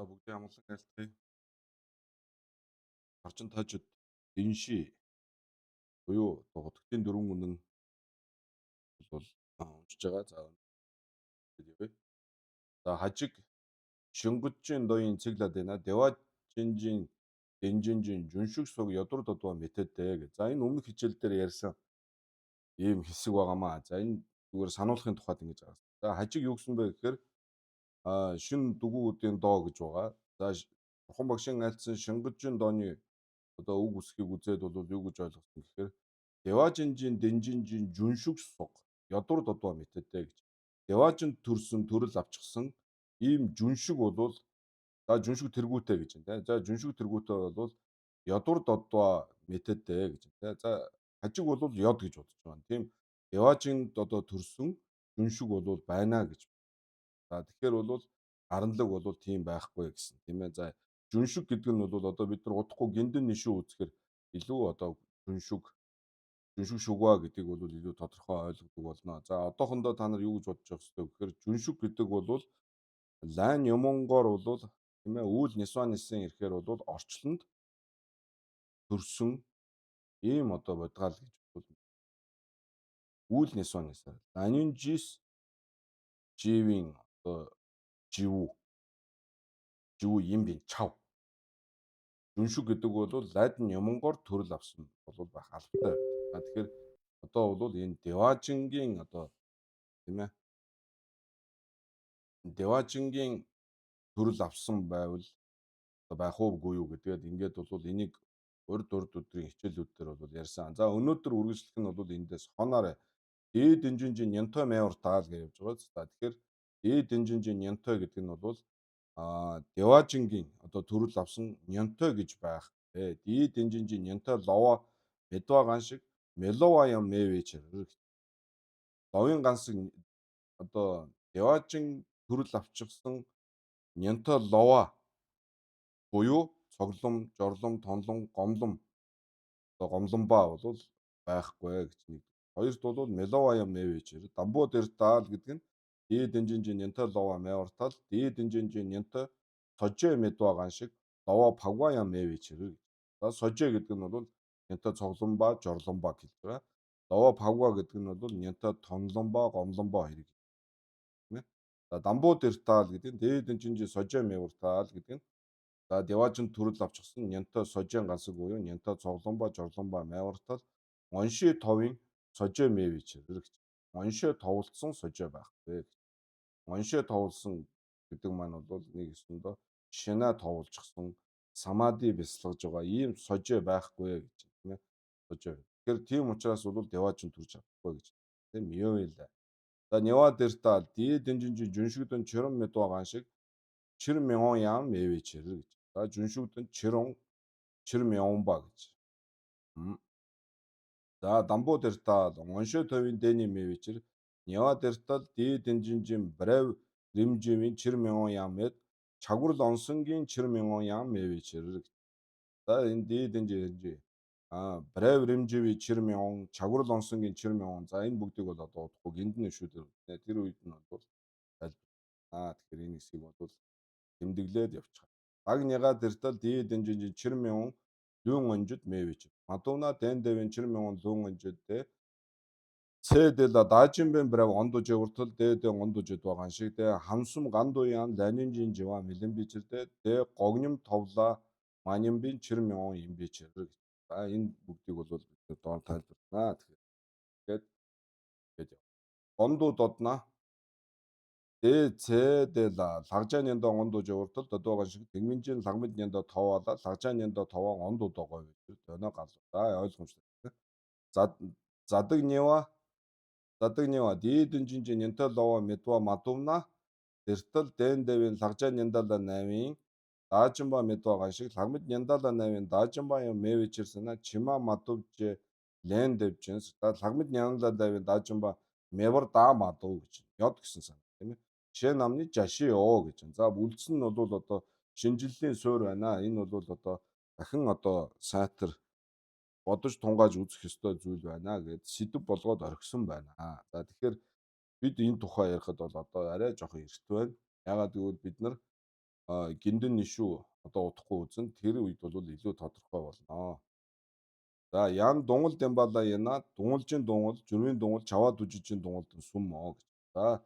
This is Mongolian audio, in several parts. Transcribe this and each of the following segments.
За бүгдийн амгалан айлтгая. Орчин тажид Дэнши буюу одоо дөрвөн үнэн бол уншиж байгаа. За явъя. За хажиг Шингүжин доyin цэглэдэнэ Деважинжин Дэнжинжин жүншиг суг ядур додва мэтэдэ гэ. За энэ өмнөх хичээл дээр ярьсан ийм хэсэг байгаамаа. За энэ зүгээр сануулахын тухайд ингэж байгаа. За хажиг юу гэсэн бэ гэхээр шин дүгүүдийн доо гэж байгаа. За Бурхан багшийн айлтсан Шингүжин дооны одоо үг үсгийг үзээд бол юу гэж ойлгосон гэхээр Деважинжин Дэнжинжин жүншиг суг ядур додва мэтэдэ гэж. Деважинд төрсөн төрөл авчихсан ийм жүншиг болвол за жүншиг тэргүүтэй гэж байна. За жүншиг тэргүүтэй бол ядур додва мэтэдэ гэж байна. За хажиг бол ёд гэж бодож байгаа. Тийм Деважинд одоо төрсөн жүншиг бол байна гэж. За тэгэхээр бол аранлаг бол тийм байхгүй гэсэн, тийм ээ. За жүншиг гэдэг нь бол одоо бид нар удахгүй гиндэн нишүү үзэхээр илүү одоо жүншиг жүншиг шүгва гэдгийг бол илүү тодорхой ойлгодог болно. За одоохондоо та нар юу гэж бодож явах ёстой вэ гэхээр жүншиг гэдэг бол лайн юмонгоор бол, тийм ээ, үүл нисва нисэн ирэхээр бол орчлонд төрсөн ийм одоо бодгаал гэж бол үүл нисва нисээр ланинжис живийн одоо живүү живүү юм бин чав жүншиг гэдэг бол лайдн юмонгоор төрөл авсан бол байх албатай. За тэгэхээр одоо бол энэ Деважингийн одоо, тийм ээ, Деважингийн төрөл авсан байвал одоо байх уугүй юу гэдгээд ингээд бол энийг урд урд өдрийн хичээлүүд дээр бол ярьсан. За өнөөдөр үргэлжлэх нь бол эндээс хоноор дээд энжинжин нянтой мэвэр таал гэж явж байгаа. За тэгэхээр дээд энжинжин нянтой гэдэг нь бол Деважингийн одоо төрөл авсан нянтой гэж байх. Дээд энжинжин нянтой лова медва ган шиг мелова ям мэвэчэр. Ловын гансаг одоо Деважин төрөл авчихсан нянтой лова буюу цоглом, жорлом, тонлон, гомлом одоо гомломбаа бол байхгүй гэж нэг. Хоёрт бол мелова ям мэвэчэр. Дамбуу дээр таал гэдэг нь дээд энжинжин нянтой лова мэвартал дээд энжинжин нянтой сожэ медва ган шиг лова пагва ям мэвэчэр. За сожэ гэдэг нь бол нянтой цогломбаа, жорломбаа гэж байгаа. Лова пагва гэдэг нь бол нянтой тонломбаа, гомломбаа хоёрыг, тийм ээ. За дамбуу дээр таал гэдэг нь дээд энжинжин сожэ мэвартал гэдэг нь за Деважин төрөл авчихсан нянтой сожен гансаг буюу нянтой цогломбаа, жорломбаа мэвартал онши товын сожэ мэвэчэр гэж. Онши товлцсон сожэ байхгүй гэж. Онши товлсон гэдэг маань бол нэг өсөндөө шинэ товлчихсан самади бясалгаж байгаа ийм сожэ байхгүй гэж, тийм ээ. Сожэ. Тэгэхээр тийм учраас бол Деважин төрж чадахгүй гэж. Тийм мёвэлэ. За нева дэртал дээд дэнжинжин жүншигдэн чирэн мэдва ган шиг чир мяон ям мэвэчэр гэж. За жүншигдэн чирэн чир мяон ба гэж. За дамбуу дэртал оншо товын дэний мэвэчэр нева дэртал дээд дэнжинжин брев римживийн чир мяон ямэд чагвар онсонгийн чир мяон ям мэвэчэр гэж. За энэ дээд дэнжин брев римживи чир мяон чагвар онсонгийн чир мяон. За энэ бүгдийг бол одоо удахгүй гиндэн шүүдэр тэр үед нь бол тайлбар. Тэгэхээр энэ хэсгийг бол тэмдэглээд явчих. Баг няга дэртэл дээд дэнжинжин чир мяон лүн онжид мэвэж. Мадуна дэн дэвэн чир мяон лүн онжид дэ Цэдэл дажинбэн брав ондож уртал дээдэ ондож байгаа шиг дэ хамсум гандуян ланинжин жива мэлэн бичэрдэ дэ гогним товла манимбин чир мяон им бичэр. За энэ бүгдийг бол бид доор тайлбарлана. Тэгэхээр тэгээд гондуу додна Дэ цэ дэ ла лагжаа нянда ондож уртал додоогон шиг тэнгэнжин лагмид нянда товаала лагжаа нянда товоо ондуу догоо гэж тоноо гал. За ойлгомжтой. За задаг нева задаг нева дийдэнжинжин нянта лова медва мадувна дэртэл дэн дэвэн лагжаа няндаала 8-ын даажинба медва ган шиг лагмид няндаала 8-ын даажинба юм мэвичэрсэна чима мадувж лэн дэвжин лагмид няндаала 8-ын даажинба мэвэр да мадуу гэж ёд гэсэн сан, тийм ээ. Жишээ намны жашио гэж. За үлдсэн нь бол одоо шинжиллийн суурь байна. Энэ бол одоо дахин одоо сайтар бодож тунгааж үзэх ёстой зүйл байна гэд сэдв болгоод орхисон байна. За тэгэхээр бид энэ тухай ярихад бол одоо арай жоохон эрт байна. Яагаад гэвэл бид нар Гиндэн нишүү одоо удахгүй үзэн, тэр үед бол илүү тодорхой болно. За ян дунгал дэмбала яна дунгалжин дунгал, журмын дунгал, чаваа дүжижин дунгал сүм оо гэж. За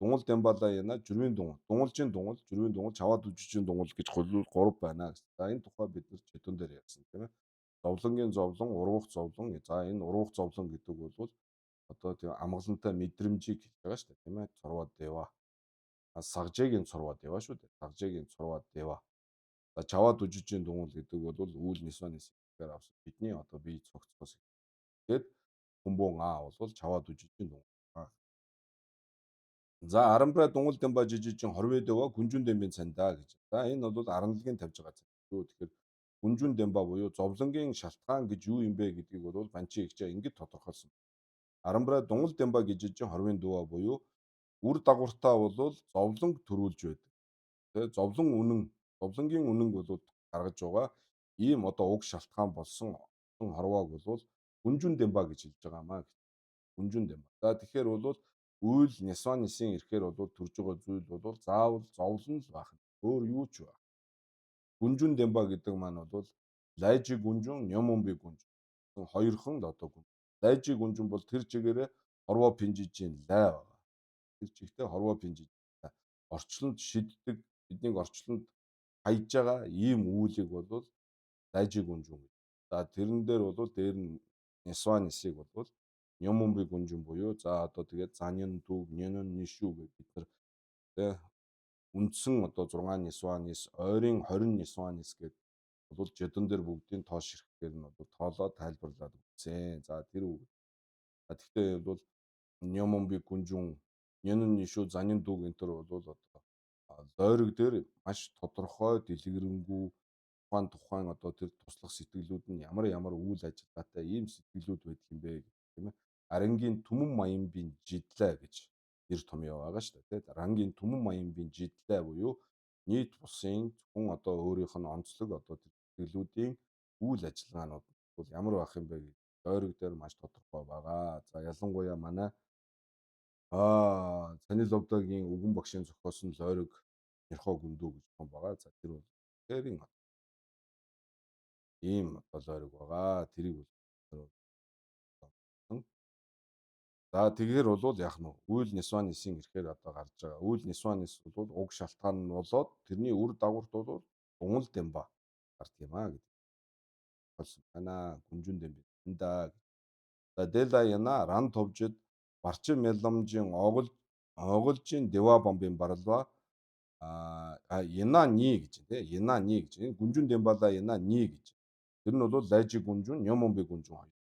дунгал дэмбала яна журмын дунгал, дунгалжин дунгал, журмын дунгал, чаваа дүжижин дунгал гэж гурав байна гэж. За энэ тухай бид нар жетон дээр ярьсан, тийм ээ. Зовлонгийн зовлон, урвах зовлон. За энэ урвах зовлон гэдэг бол одоо тийм амгалантай мэдрэмжийг хэлж байгаа шүү дээ, тийм ээ. Цорвоо дэва. Сагжээгийн цорвоо дэва шүү дээ. Сагжээгийн цорвоо дэва. За чаваа дүжижин дунгал гэдэг бол үүл нисванис гэхээр авсан бидний одоо бие цогцоос. Тэгээд хүмүүн аа бол чаваа дүжижин дунгал. За арамбра дунгал дэмба жижижин хорвээ дэва гүнжүн дэмбийн цандаа гэж. За энэ бол аранлагын тавьж байгаа цанд. Юу тэгэхээр гүнжүн дэмба буюу зовлонгийн шалтгаан гэж юу юм бэ гэдгийг бол Банчи ихчээ ингэж тодорхойлсон. Арамбра дунгал дэмба гिजижин хорвын дүүа буюу үр дагавартаа бол зовлонг төрүүлж байдаг. Тэгээ зовлон үнэн, зовлонгийн үнэнг бол гаргаж байгаа ийм одоо уг шалтгаан болсон хорвоог бол гүнжүн дэмба гэж хэлж байгаа маа гэж. Гүнжүн дэмба. За тэгэхээр бол үйл нисванисын ирэхээр бол төрж байгаа зүйл бол заавал зовлон л байх. Өөр юу ч байх. Гүнжүн дэмба гэдэг маань бол лайжи гүнжүн, нёмомби гүнжүн. Хоёрхан л одоо гүн. Лайжи гүнжүн бол тэр чигээрээ хорвоо пинжижийн лай байгаа. Тэр чигтээ хорвоо пинжиж орчлонд шиддэг, биднийг орчлонд хайж байгаа ийм үйлийг бол лайжи гүнжүн гэж. За тэрэн дээр бол дээр нь нисванисыг бол нёмомби гүнжүн буюу за одоо тэгээд занин дүг, нёнон нишүү гэж бид нар тэ үндсэн одоо 6 нисванис, ойрын 20 нисванис гэдэг бол жодон дээр бүгдийн тоо ширхгээр нь бол тоолоод тайлбарлаад өгсөн. За тэр үг. За тэгтээ бол нёмомби гүнжүн, нёнон нишүү, занин дүг энэ төр бол одоо лойрог дээр маш тодорхой дэлгэрэнгүй тухайн тухайн одоо тэр туслах сэтгэлүүд нь ямар ямар үйл ажиллагаатай ийм сэтгэлүүд байдаг юм бэ гэх тийм ээ. Арангийн түмэн маянбийн жидлээ гэж нэр томьёо байгаа шүү дээ, тийм. Рангийн түмэн маянбийн жидлээ буюу нийт бусын зөвхөн одоо өөрийнх нь онцлог одоо тэр сэтгэлүүдийн үйл ажиллагаанууд бол ямар байх юм бэ гэж лойрог дээр маш тодорхой байгаа. За ялангуяа манай Цанил Ловдогийн үгэн багшийн зохиосон лойрог Нэрхоо гүндүү гэж том байгаа. За тэр бол тэрийн ийм одоо лойрог байгаа. Тэрийг бол за тэгэхээр бол яах нь үйл нисванисын ирэхээр одоо гарч байгаа. Үйл нисванис бол уг шалтгаан нь болоод тэрний үр дагаварт бол дунгал дэмба гардаг юм аа гэдэг. Болсон байна. Гүнжүн дэмбэ. Да. За дэла яна ран товжид барчин меламжин огол оголжин дэва бомбын барлва а яна ни гэж тий яна ни гэж энэ гүнжүн дэмбала яна ни гэж. Тэр нь бол лайжи гүнжүн, нёмомби гүнжүн хоёр.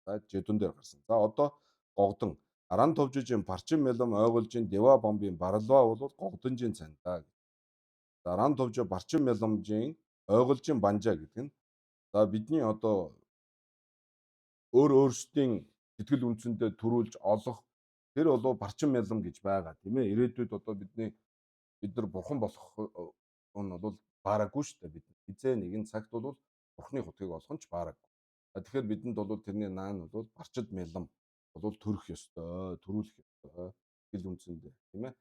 За жедун дээр гарсан. За одоо гогдон аран товжижин барчин мелом ойголжин дэва бомбын барлва бол гогдонжин цандаа гэж. За ран товжо барчин меломжин ойголжин банжа гэдэг нь за бидний одоо өөр өөрсдийн сэтгэл үндэсэндээ төрүүлж олох тэр болов барчин мялам гэж байгаа, тийм ээ. Ирээдүйд одоо бид нар бурхан болох нь бол баараагүй шүү дээ бид. Хизээ нэгэн цагт бол бурханы хутгийг олох нь ч баараагүй. Тэгэхээр бидэнд бол тэрний наан бол барчид мялам бол төрөх ёстой, төрүүлэх ёстой сэтгэл үндэсэндээ, тийм ээ.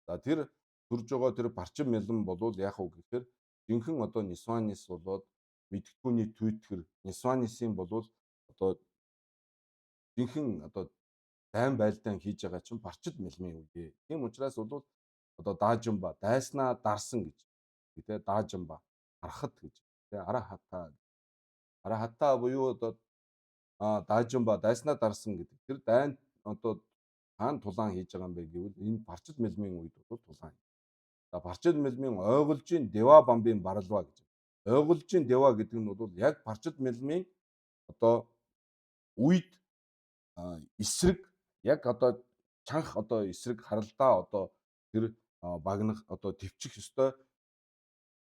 За тэр төрж байгаа тэр барчин мялам болвол яах вэ гэхээр жинхэнэ одоо нисванис болоод мэдгэдэггүйний түүтгэр нисванисын болвол одоо жинхэнэ одоо дайн байлдаан хийж байгаа чинь барчид мялмын үе. Тийм учраас бол одоо даажимба дайснаа дарсан гэж тий даажимба харахад гэж тий арахата арахата буюу одоо даажимба дайснаа дарсан гэдэг тэр дайн одоо хаана тулаан хийж байгаа юм бэ гэвэл энэ барчид мялмын үед бол тулаан. За барчид мялмын ойголжийн дева бамбын барлва гэж. Ойголжийн дева гэдэг нь бол яг барчид мялмын одоо үед эсрэг яг одоо чанх одоо эсрэг харалдаа одоо тэр багнах одоо төвчих ёстой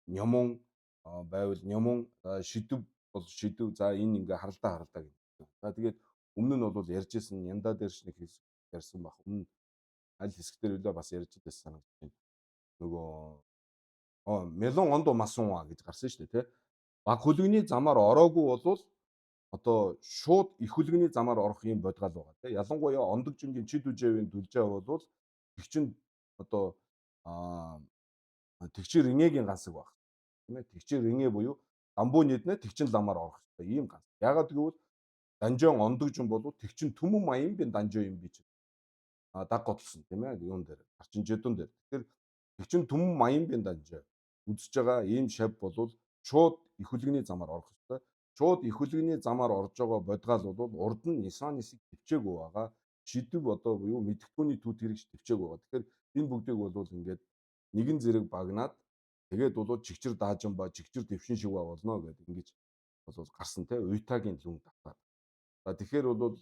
нямун байвал нямун, шидэв бол шидэв, за энэ ингээ харалдаа харалдаа гэх. За тэгээд өмнө нь бол ярьж исэн янда дээр ч нэг ярьсан баг. Өмнө аль хэсэг дээр үлээ бас ярьж байсан санагдаж байна. Нөгөө мелон ондо масунва гэж гарсан шүү дээ, тэ. Баг хөлөгний замаар ороогүй болвол одоо шууд их хөлөгний замаар орох юм бодгаал байгаа, тэ. Ялангуяа ондог жингийн чид үжээвийн дүлжээ болвол их чин одоо Тэгчээр инээгийн гансаг байх. Тийм ээ. Тэгчээр инээ буюу дамбуу нийднэ тэгчин ламаар орох хэрэгтэй ийм ганс. Яагаад гэвэл данжон ондогжин болов тэгчин түмэн маян би данжо юм би чи даг готлсон тийм ээ юун дээр гарчин жидун дээр. Тэгэхээр тэгчин түмэн маян би данжо үзэж байгаа ийм шав болвол шууд их хүлэгний замаар орох хэрэгтэй. Шууд их хүлэгний замаар орж байгаа бодгаал бол урд нь Nissan нисийг төвчээгүй байгаа. Шидэв одоо буюу мэдгэдэггүйний түүт хэрэгч төвчээгүй байгаа. Тэгэхээр энэ бүгдийг бол ингээд нэгэн зэрэг багнаад тэгээд бол чигчэр даажин ба чигчэр дэвшин шиг болно гэдэг ингэж бол гарсан те уйтагийн лүн татаад. За тэгэхээр бол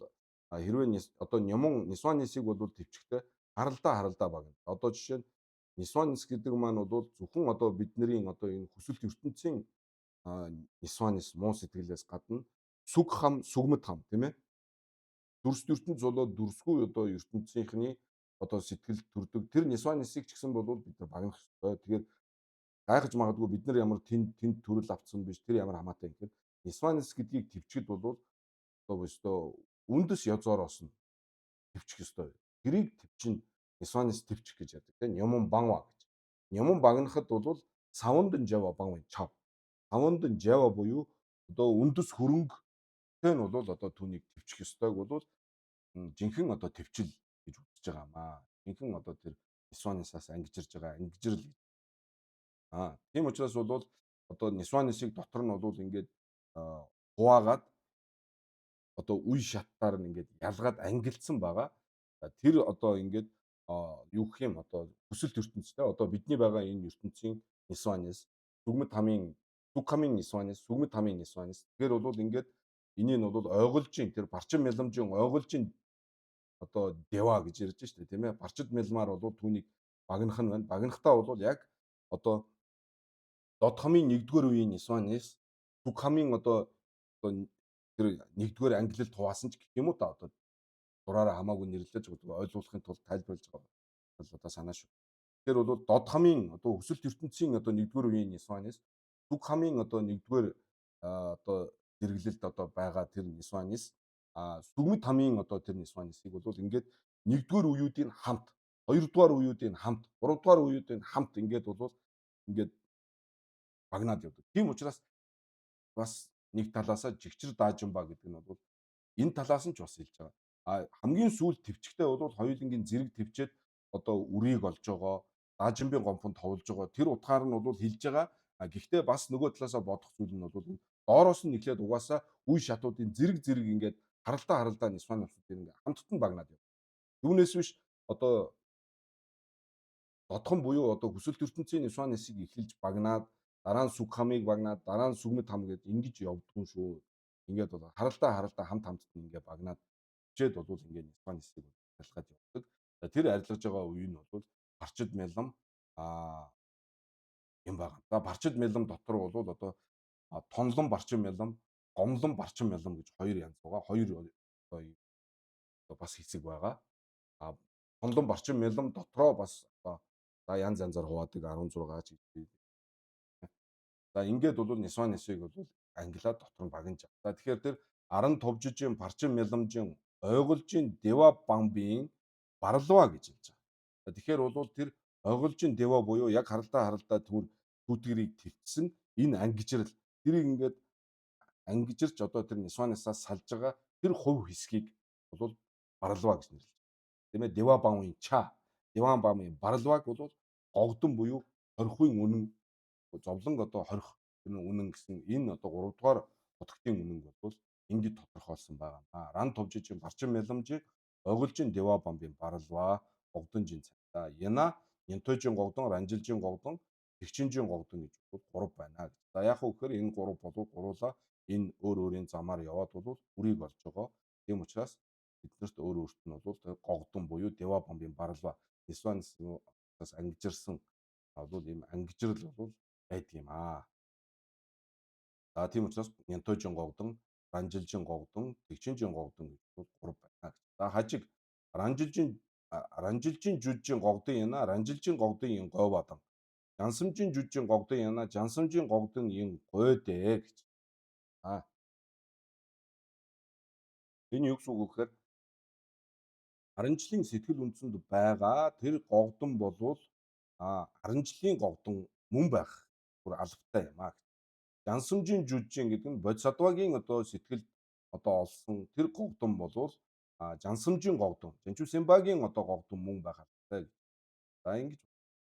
хэрвээ одоо нямун Nissan нисийг бол төвчгтэй харалдаа харалдаа багна. Одоо жишээ нь Nissan нис гэдэг маань бол зөвхөн одоо бидний одоо энэ хүсэлт ертөнцийн Nissan нис муу сэтгэлээс гадна сүг хам сүгмэд хам тийм ээ. Дүрс ертөнц болоод дүрсгүй одоо ертөнцийнхний одоо сэтгэл төрдөг тэр Nissan нисийг ч гэсэн бол бид нар багнах ёстой. Тэгэхээр гайхаж магадгүй бид нар ямар тэнд тэнд төрөл авцсан биш тэр ямар хамаатай юм гэхээр Nissan нис гэдгийг төвчгд бол одоо өстөө үндэс ёзоороос нь төвчих ёстой. Тэрийг төвчин Nissan нис төвчих гэж ярьдаг тийм нямун банва гэж. Нямун багнахад бол савандан жава бан чав. Савандан жава буюу одоо үндэс хөрөнгөтэй нь бол одоо түүнийг төвчих ёстойг бол жинхэнэ одоо төвчл гэж үзэж байгаа маа. Жинхэнэ одоо тэр Nissan-аас ангижирж байгаа ангижрал гэж. Тийм учраас бол одоо Nissan-ыг дотор нь бол ингээд хуваагаад одоо үе шаттаар нь ингээд ялгаад ангилсан байгаа. Тэр одоо ингээд юу гэх юм одоо хүсэлт ертөнцтэй одоо бидний байгаа энэ ертөнцийн Nissan-ис сүгмэд хамын сүг хамын Nissan-ис сүгмэд хамын Nissan-ис тэгэхээр бол ингээд энийг нь бол ойголжийн тэр барчин меламжийн ойголжийн одоо дева гэж ярьж штэ тийм ээ барчид мелмаар бол түүнийг багнах нь байна. Багнахтаа бол яг одоо дод хамын 1-р үеийн Nissan-ис сүг хамын одоо тэр 1-р ангилалд хуваасан ч гэх юм уу та одоо дураараа хамаагүй нэрлэж ойлгуулахын тулд тайлбарлаж байгаа бол одоо санаа шүү. Тэгэхээр бол дод хамын одоо өсөлт ертөнцийн одоо 1-р үеийн Nissan-ис сүг хамын одоо 1-р одоо зэрэглэлд одоо байгаа тэр Nissan-ис сүгмэд хамын одоо тэр Nissan-исыг бол ингээд 1-р үеүүдийн хамт, 2-р үеүүдийн хамт, 3-р үеүүдийн хамт ингээд бол ингээд багнаад явдаг. Тийм учраас бас нэг талаасаа жигчэр даажин ба гэдэг нь бол энэ талаас нь ч бас хэлж байгаа. Хамгийн сүүлд төвчгтэй бол хоёулангийн зэрэг төвчээд одоо үрийг олж байгаа, даажинбын гомфонд товлж байгаа. Тэр утгаар нь бол хэлж байгаа. Гэхдээ бас нөгөө талаасаа бодох зүйл нь бол доороос нь эхлээд угаасаа үе шатуудын зэрэг зэрэг ингээд харалдаа харалдаа Nissan навсуудыг ингээд хамтд нь багнаад явна. Түүнээс биш одоо додхон буюу одоо хүсэлт ертөнцийн Nissan нисийг эхэлж багнаад дараа нь сүг хамыг багнаад дараа нь сүгмэд хам гээд ингэж явдггүй шүү. Ингээд бол харалдаа харалдаа хамт хамтд нь ингээд багнаад хичээд бол ингээд Nissan нисийг арилгаад явдаг. Тэр арилгаж байгаа үе нь бол барчид мелам юм байгаа. За барчид мелам дотор бол одоо тонлон барчин мелам, гомлон барчин мелам гэж хоёр янз байгаа. Хоёр одоо бас хэсэг байгаа. Тонлон барчин мелам дотроо бас одоо за янз янзаар хуваадаг 16 ч гэж. За ингээд бол Nissan нисийг бол англиад дотор нь багнаж. За тэгэхээр тэр 10 тувжижин барчин меламжин ойголжин дева бамбын барлава гэж хэлж байгаа. Тэгэхээр бол тэр ойголжин дева буюу яг харалдаа харалдаа түр түүтгэрийг твцсэн энэ ангижрал тэрийг ингээд ангижирч одоо тэр Nissan-аас салж байгаа тэр хувь хэсгийг бол барлава гэж нэрлэж байна. Тийм ээ дева бамын ча дева бамын барлаваг бол гогдон буюу хорихын үнэн зовлон одоо хорих тэр үнэн гэсэн энэ одоо 3 дугаар нутагтын үнэн бол ингэж тодорхойлсон байгаа юм. Ран тувжижин барчин меламжи ойголжин дева бамбын барлава гогдонжин цагдаа яна нянтойжин гогдон ранжилжин гогдон тэгчинжин гогдон гэж бол 3 байна гэж. За яг уу гэхээр энэ 3 болов гуруула энэ өөр өөрийн замаар яваад бол үрийг олж байгаа. Тийм учраас биднэрт өөр өөрт нь бол гогдон буюу дева бамбын барлава Nissan-аас ангижирсан бол ийм ангижрал бол байдаг юм аа. За тийм учраас Нянтойжин гогдон, Ранжилжин гогдон, Тэгчинжин гогдон гэж бол 3 байна гэж. За хажиг Ранжилжин Ранжилжин жүжин гогдон яна, Ранжилжин гогдон ин говадан. Жансамжин жүжин гогдон яна, Жансамжин гогдон ин гойдэ гэж. Энэ юу гэсэн үг вэ гэхээр харанчлалын сэтгэл үндсэнд байгаа тэр гогдон болвол Аранжлын гогдон мөн байх бүр албатай юм аа. Жансамжийн жүжин гэдэг нь бодисадвагийн одоо сэтгэл одоо олсон тэр гогдон болвол жансамжийн гогдон, Жанчусимбагийн одоо гогдон мөн байх албатай. За ингэж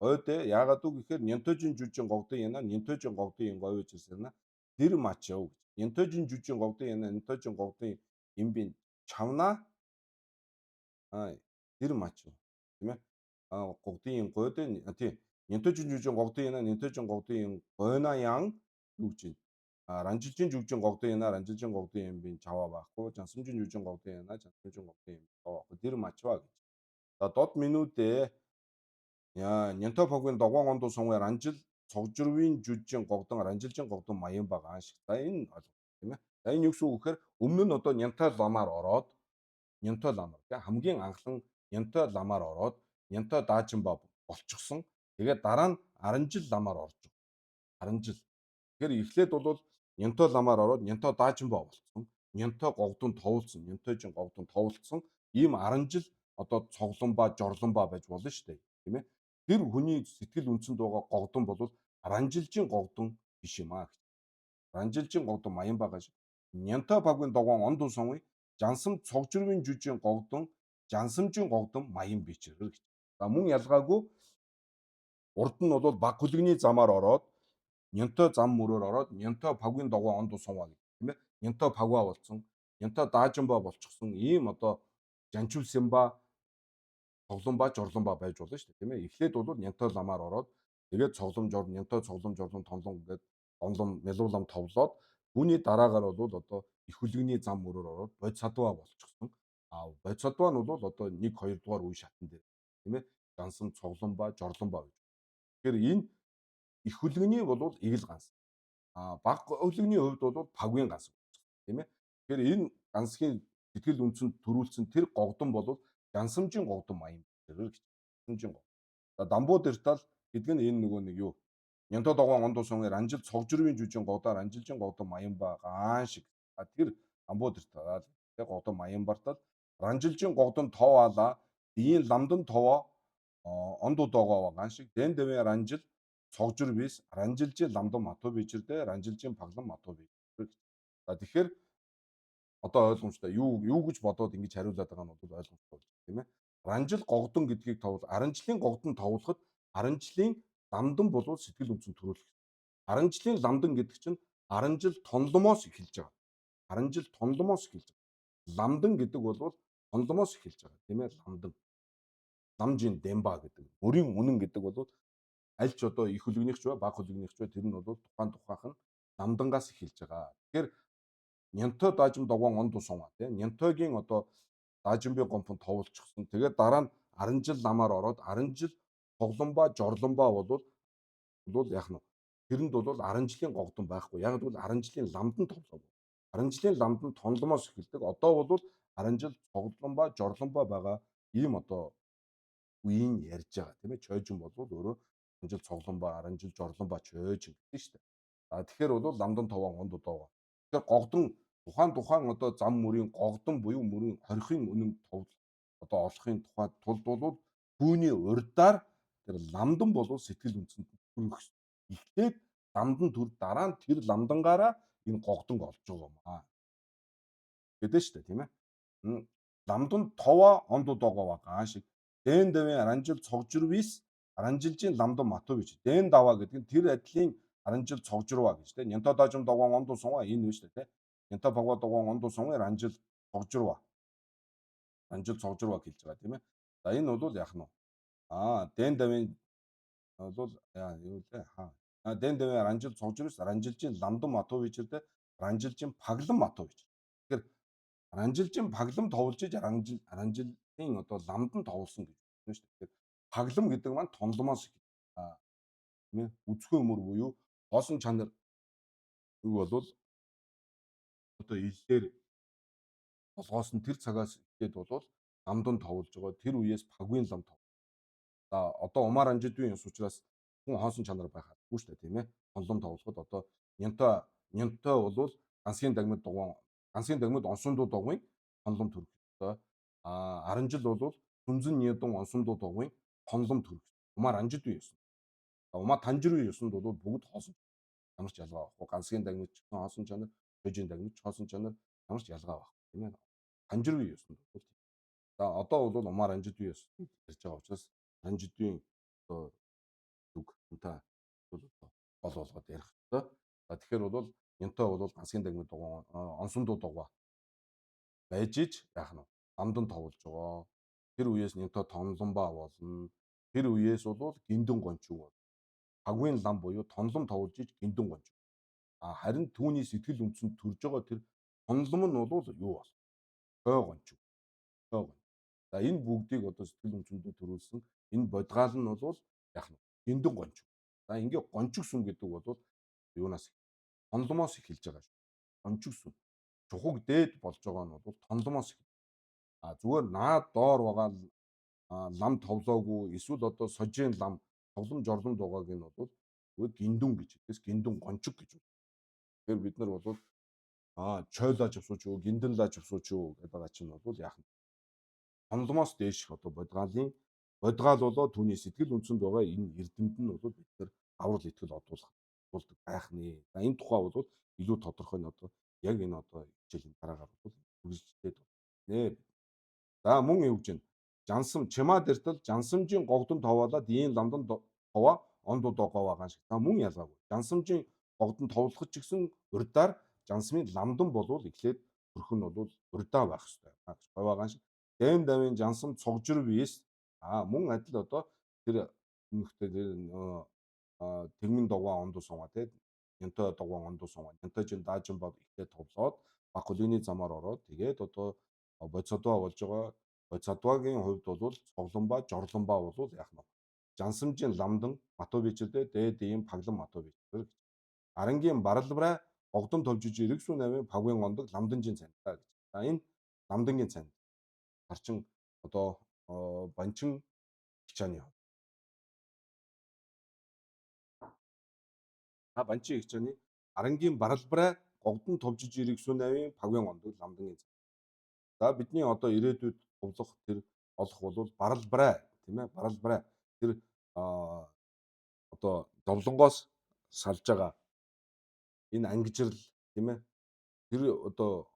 ойд яагаад үг гэхээр Нянтожин жүжин гогдон яна, Нянтожин гогдон юм говь жирсэн дэр мачав гэж. Нянтожин жүжин гогдон яна, Нянтожин гогдон юм би чавна дэр мачав тийм ээ. Гогдын гойд тий Нянтожин жүжин гогдон яна, Нянтожин гогдон юм гойна ян юу гэж байна. Ранжилжин жүжин гогдон яна, ранжилжин гогдон юм би чаваа байхгүй, жансамжин жүжин гогдон яна, жансамжин гогдон юм чаваа байхгүй, дэр мачва гэж. За дод минүүдээ Нянто погын догоон ондуу сунгаа ранжил цогжирвийн жүжин гогдон ранжилжин гогдон маян байгаа шиг. За энэ ойлгомжтой тийм ээ. За энэ юу гэсэн үг гэхээр өмнө нь одоо Нянтай ламаар ороод Нянтай ламаар тийм хамгийн анхлан Нянтай ламаар ороод Нянтай даажинба болчихсон. Тэгээд дараа нь Аранжил ламаар орж байгаа. Аранжил. Тэгэхээр эхлээд бол Нянтай ламаар ороод Нянтай даажинба болцсон. Нянтай гогдон товлцсон. Нянтайжин гогдон товлцсон. Ийм Аранжил одоо цоглон ба жорлон ба байж болно шүү дээ. Тийм ээ. Тэр хүний сэтгэл үндсэнд байгаа гогдон бол ранжилжин гогдон биш юм аа гэж. Ранжилжин гогдон маян байгаа шиг. Нянтай пагын догоон он дуу сонгоё. Жансам цогжрвын жүжин гогдон, жансамжин гогдон маян бичэр гэж. За мөн ялгаагүй урд нь бол баг хүлэгний замаар ороод Нянтай зам мөрөөр ороод Нянтай пагын догоон он дуу сунгаа гэх тийм ээ. Нянтай пагва болцсон, Нянтай даажинба болчихсон ийм одоо жанчулсимба цоглон ба жорлон ба байж болно шүү дээ тийм ээ. Эхлээд бол Нянтай ламаар ороод тэгээд цоглом жор, Нянтай цоглом жорлон тонлон гээд онлом мелуулам товлоод үүний дараагаар бол одоо их хүлэгний зам мөрөөр ороод бодисадва болчихсон. Бодисадва нь бол одоо 1 2 дугаар үе шатан дээр тийм ээ. Гансан цоглон ба жорлон ба гэж. Тэгэхээр энэ их хүлэгний бол эгэл ганс. Баг хүлэгний хувьд бол пагвын ганс тийм ээ. Тэгэхээр энэ гансхийн сэтгэл үндсэнд төрүүлсэн тэр гогдон бол жансамжийн гогдон маян гэж. Жансамжийн гогдон. За дамбуу дэртал гэдэг нь энэ нөгөө нэг юу? Нянто догоон ондуу сунгаар ранжил цогжрвын жүжин гогдоо ранжилжин гогдон маян ба гаан шиг. Тэр дамбуу дэртал тэг гогдон маян бартал ранжилжин гогдон тоо ала биеийн ламдан товоо ондуу догоо гаан шиг дэн дэвэн ранжил цогжир бис ранжилжин ламдан мату бичэрдэ ранжилжин паглан мату бичэр. За тэгэхээр одоо ойлгомжтой. Юу гэж бодоод ингэж хариулаад байгаа нь бол ойлгомжтой болж байна тийм ээ. Ранжил гогдон гэдгийг товл аранжлын гогдон товлоход аранжлын ламдан болвол сэтгэл үндсэн төрүүлэх. Аранжлын ламдан гэдэг чинь аранжил тонломоос эхэлж байгаа. Аранжил тонломоос эхэлж байгаа. Ламдан гэдэг бол тонломоос эхэлж байгаа тийм ээ. Ламдан. Ламжин дэмба гэдэг. Мөрийн үнэн гэдэг бол аль ч одоо их хүлэгнийх ч бай, баг хүлэгнийх ч бай тэр нь бол тухайн тухайх нь ламдангаас эхэлж байгаа. Тэгэхээр Нянтой даажим догоон он дуу сунгаа тийм Нянтойгийн одоо даажимбын гомфон товлчихсон. Тэгээд дараа нь Аранжил ламаар ороод Аранжил тогломба жорломба болвол яах нь тэрэнд бол Аранжлын гогдон байхгүй. Яг гэвэл Аранжлын ламдан товлоогүй. Аранжлын ламдан тонломоос эхэлдэг. Одоо бол Аранжил цогломба жорломба байгаа ийм одоо үеийн ярьж байгаа тийм ээ. Чойжин бол өөрөө Аранжил цогломба, Аранжил жорломба чойжин гэдэг шүү дээ. За тэгэхээр бол ламдан товоон онд удаагаа. Тэгэхээр гогдон тухайн тухайн одоо зам мөрийн гогдон буюу мөрийн хорихын үнэн товл одоо олохын тухай тулд бол түүний урдаар тэр ламдан болов сэтгэл үндсэнд төрөх. Эхлээд ламдан төр дараа нь тэр ламдангаараа энэ гогдонг олж байгаа юм аа. Гэдэг шүү дээ тийм ээ. Ламдан товоо онд удоогоо гаан шиг дэн дэвэн аранжил цогжирвис аранжилжийн ламдан матович дэн даваа гэдэг нь тэр адилын аранжил цогжирва гэж тийм. Нянто даажим догоон ондуу сунгаа энэ үү шүү дээ тийм. Нянто пагва догоон ондуу сунгаа ранжил цогжирва. Ранжил цогжирва хэлж байгаа тийм ээ. За энэ бол яах нь вэ? Дэн давын бол юу лээ? Дэн давын ранжил цогжирвис ранжилжийн ламдан матовичэрдэ ранжилжийн паглан матович. Тэгэхээр ранжилжийн паглам товлж иж ранжил ранжилын одоо ламдан товлсон гэж байна шүү дээ. Тэгэхээр паглам гэдэг маань тонломоос тийм ээ үзхөө мөр буюу хоосон чанар юу болвол одоо иллээр толгоос нь тэр цагаас эхлээд бол ламдан товлж байгаа. Тэр үеэс пагвын лам тов. За одоо умар анжидвын ёс учраас хүн хоосон чанар байх албагүй шүү дээ тийм ээ. Тонлом товлоход одоо нянтой нянтой бол гансгийн дагмад дугуун гансгийн дагмад онсондуу дугуйн тонлом төрөх ёстой. Аранжил бол сүнзэн нядун онсондуу дугуйн тонлом төрөх. Умаа ранжид үе ёсон. Умаа танжир үе ёсонд бол бүгд хоосон. Ямар ч ялгаа байхгүй. Гансгийн дагмич хоосон чанар, хожийн дагмич хоосон чанар ямар ч ялгаа байхгүй, тийм ээ. Танжир үе ёсонд бол тийм. За одоо бол умаа ранжид үе ёс ярьж байгаа учраас ранжид үеийн одоо үг та бол гол болгоод ярих ёстой. За тэгэхээр бол энтэй бол гансгийн дагмын дугуй онсон дуу дугуй байж ич яах нь амдан товлж байгаа. Тэр үеэс нэнто тонломбаа болно. Тэр үеэс бол гиндэн гончиг бол. Пагвын лам буюу тонлом товлж ич гиндэн гончиг. А харин түүний сэтгэл үндсэнд төрж байгаа тэр тонлом нь бол юу бол? Хой гончиг. Хой гончиг. За энэ бүгдийг одоо сэтгэл үндсэндээ төрүүлсэн энэ бодгаал нь бол яах нь гиндэн гончиг. За ингээ гончиг сүм гэдэг бол юунаас тонломоос эхэлж байгаа шүү. Гончиг сүм. Чухаг дээд болж байгаа нь бол тонломоос эхэлж. А зүгээр наад доор байгаа лам товлоогүй эсвэл одоо сожийн лам тоглом жорлом дугааг нь бол зүгээр гиндүн гэж хэлээс гиндүн гончиг гэж. Тэгэхээр бид нар бол чойлаж авсууч юу, гиндэнлаж авсууч юу гэдэг байгаа чинь бол яах нь тонломоос дээших одоо бодгаалын бодгаал болоо түүний сэтгэл үндсэнд байгаа энэ эрдэмтэн нь бол бид нар аврал итгэл одуулах болдог байх нэ. За энэ тухай бол илүү тодорхой нь одоо яг энэ одоо хичээлийн дараагаар бол үргэлжлээд нэ. За мөн юу гэж байна? Жансам чимаа дэртэл жансамжийн гогдон товоолоод ийм ламдан товоо онд удаа байгаа шиг. За мөн ялгаагүй. Жансамжийн гогдон товлоход ч гэсэн урдаар жансмын ламдан болвол эхлээд төрх нь бол урдаа байх ёстой. Говаагаан шиг. Дэм давын жансам цугжир биес а мөн адил одоо тэр өмнөхтэй тэр тэгмэн дугуй ондуу сунгаа тий Янтай дугуй ондуу сунгаа Янтайжин даажин бод эхлээд товлоод Бакулины замаар ороод тэгээд одоо бодсодва болж байгаа. Бодсодвагийн хувьд бол цогломба жорломба бол яах нь жансамжийн ламдан мату бичэрдээ дээд ийм паглан мату бичэр гэж. Арангийн баралбарай богдон товжиж иргэсүү намын пагвын ондог ламданжийн цантай гэж. За энэ ламдангийн цан харчин одоо банчин хичээний хувьд. Банчин хичээний арангийн баралбарай гогдон товжиж иргэсүү намын пагвын ондог ламдангийн цан. За бидний одоо ирээдүйд товлох тэр олох бол баралбарай тийм ээ баралбарай тэр одоо зовлонгоос салж байгаа энэ ангижрал тийм ээ тэр одоо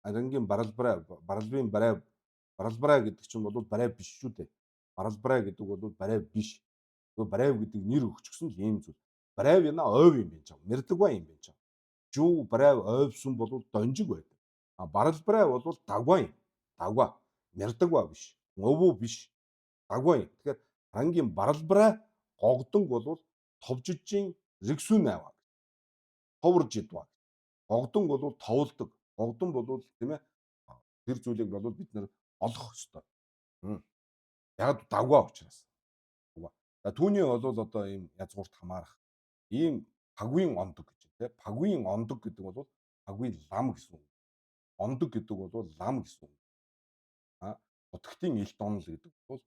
арангийн баралбарай баралбын барай баралбарай гэдэг чинь бол барай биш шүү дээ. Баралбарай гэдэг бол барай биш. Тэгээ барайв гэдэг нэр өгчихсөн л ийм зүйл. Барайв яна ойв юм байна чам. Мэрдэгва юм байна чам. Жүү барайв ойвсон бол донжиг байдаг. А баралбарай бол дагва юм. Дагва. Мэрдэгва биш. Өвөө биш. Дагва юм. Тэгэхээр арангийн баралбарай гогдонг бол товжижийн рэгсүн аваа. Товрж идва. Гогдон бол товлдог. Гогдон бол тийм ээ тэр зүйлийг бол бид нэр олох ёстой. Яг давгаа учраас. За түүний бол одоо ийм язгуурт хамаарах ийм пагвын ондог гэж тийм пагвын ондог гэдэг бол пагвын лам гэсэн үг. Ондог гэдэг бол лам гэсэн үг. А нутагтын элт онол гэдэг бол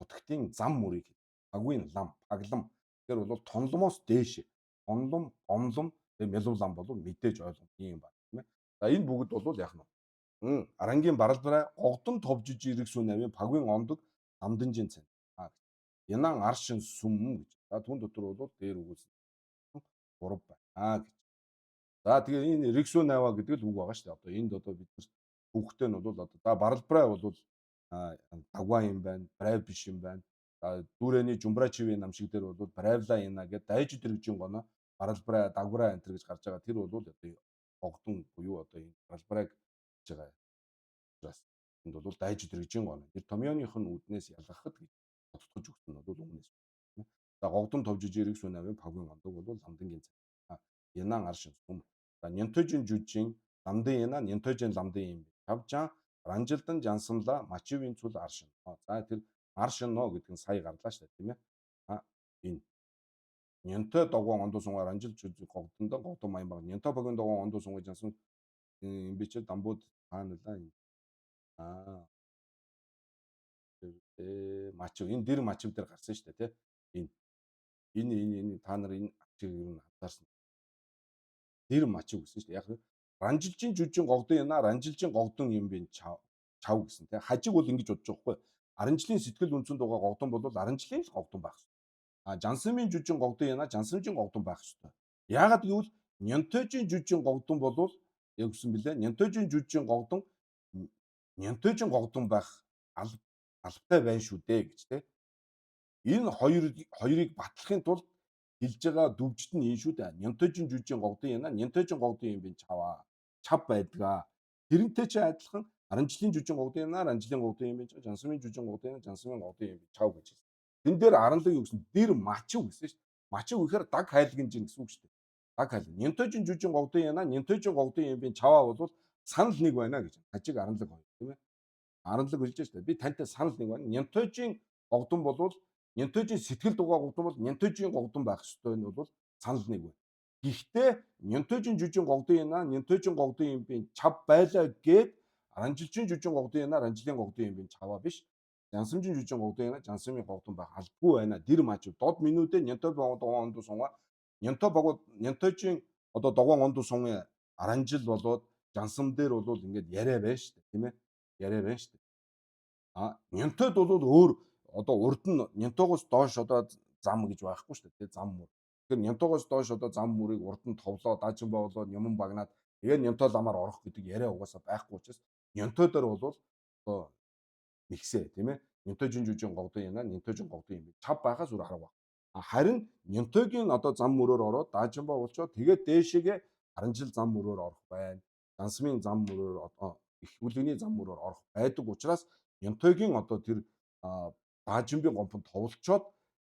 нутагтын зам мөрийг пагвын лам, паглам. Тэгэхээр бол тонломоос дээш онлом, омлом, тэгээ мялуу лам бол мэдээж ойлгомжтой юм байна тийм ээ. За энэ бүгд бол яах нь арангийн баралбарай гогдон товжиж иргэсүү намын пагвын ондог амданжин цан. Янан аршин сүм гэж. За түн дотор бол дээр үгүйсэн 3 байна гэж. За тэгээ энэ рэгсүү наваа гэдэг л үг байгаа шүү дээ. Одоо энд одоо бид нар хүүхдтэй нь бол одоо за баралбарай бол дагваа юм байна, барай биш юм байна. За дүүрэний жумбрачивын нам шиг дээр бол барайвла ина гэдэг дайж дэрэгжин гоно баралбарай, дагварай энэ гэж гарч байгаа. Тэр бол одоо богдон буюу одоо энэ баралбарайг гэж байгаа. Учраас энд бол дайж дэрэгжин гоно. Тэр томьёоных нь үүднээс ялгахад гэж тодтогч өгсөн нь бол өмнөөс. За гогдон товжиж ирэх сүн авийн пагвын ондог бол ламдангийн цаг. Янан аршин сүм. За нянтожин жүжин ламдын яна нянтожин ламдын юм. Тавжан ранжилдан жансамла мачивын цул аршин. За тэр аршин но гэдэг нь сая гарлаа шүү дээ тийм ээ. А энэ нянтой догоон ондоо сунгаа ранжил жүжиг гогдондоо гогдон маян баг. Нянтой багын догоон ондоо сунгаа жансан юм би чи дамбууд хаана лаа. Аа мачив энэ дэр мачив дээр гарсан шүү дээ тий. Энэ энэ энэ энэ та нар энэ ачиг ер нь хатаарсан. Дэр мачив гэсэн шүү дээ. Яг ранжилжин жүжин гогдон яна ранжилжин гогдон юм би чав чав гэсэн тий. Хажиг бол ингэж бодож байгаа хгүй. Аранжлын сэтгэл үнцэн дугаа гогдон бол аранжлын л гогдон байх. А Жансамын жүжин гогдон яна Жансамжин гогдон байх ёстой. Яагаад гэвэл Нянтойжин жүжин гогдон болвол яг үсэн билээ. Нянтойжин жүжин гогдон Нянтойжин гогдон байх албатай байна шүү дээ гэж те. Энэ хоёрыг батлахын тулд хэлж байгаа дүвжит нь энэ шүү дээ. Нянтойжин жүжин гогдон яна Нянтойжин гогдон юм би чаваа. Чав байдгаа. Тэрнтэй чи адилхан Аранжлын жүжин гогдон яна Аранжлын гогдон юм би Жансамын жүжин гогдон яна Жансамын гогдон юм би чав гэж хэлсэн. Тэн дээр аранлаг юу гэсэн дэр мачив гэсэн шүү дээ. Мачив гэхээр даг хайлгинж гэсэн үг шүү дээ. Даг хайл. Нянтойжин жүжин гогдон яна Нянтойжин гогдон юм би чаваа бол санал нэг байна гэж. Хажиг аранлаг хоёр тийм ээ. Аранлаг хэлж шүү дээ. Би тантай санал нэг байна. Нянтойжин гогдон болвол Нянтойжин сэтгэл дугаа гогдон бол Нянтойжин гогдон байх ёстой нь бол санал нэг байна. Гэхдээ Нянтойжин жүжин гогдон яна Нянтойжин гогдон юм би чав байлаа гэд Аранжилжин жүжин гогдон яна Аранжилын гогдон юм би чаваа биш. Жансамжин жүжин гогдон яна Жансамын гогдон байх албагүй байна. Дэр маж дод минүүдээ Нянтой богдон онду сунга Нянтой богод Нянтойжин одоо догоон онду сунгийн Аранжил болоод Жансам дээр бол ингээд яриа байна шүү дээ, тийм ээ. Яриа байна шүү дээ. А Нянтойд бол өөр одоо урд нь Нянтойгоос доош одоо зам гэж байхгүй шүү дээ, зам мөр. Тэгэхээр Нянтойгоос доош одоо зам мөрийг урд нь товлоо, даажин боолоо, няман багнаад тэгээд Нянтой ламаар орох гэдэг яриа угаасаа байхгүй учраас Нянтой дээр бол одоо нэгсээ, тийм ээ. Нянтойжин жүжин гогдон яна, Нянтойжин гогдон юм. Чав байхаас өөр арга баг. Харин Нянтойгийн одоо зам мөрөөр ороод даажин боо болчоо тэгээд дээшээгээ Аранжил зам мөрөөр орох байна. Жансмын зам мөрөөр одоо их хүлэгний зам мөрөөр орох байдаг учраас Нянтойгийн одоо тэр даажинбын гомпон товлцоод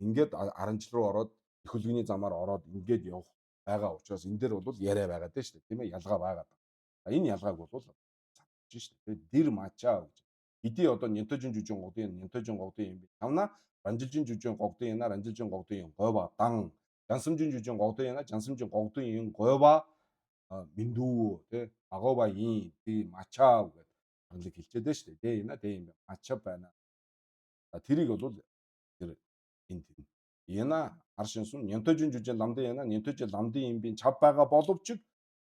ингээд Аранжил руу ороод их хүлэгний замаар ороод ингээд явах байгаа учраас энэ дээр бол яриа байгаа дээ шүү дээ, тийм ээ, ялгаа байгаа. Энэ ялгааг бол санаж шүү дээ. Дэр мачаа гэж. Хэдий одоо Нянтойжин жүжин гогдын Нянтойжин гогдын юм би. Тавна Ранжилжин жүжин гогдын яна Ранжилжин гогдын юм гойва дан. Жансамжин жүжин гогдын яна Жансамжин гогдын юм гойва миндүү тий агоба ин тий мачаа гэдэг анлыг хэлчихэд дээ шүү дээ. Дэ яна дэ юм мачаа байна. Тэрийг бол тэр энэ тэр яна аршин сум Нянтойжин жүжин ламдын яна Нянтойжин ламдын юм би чав байгаа боловч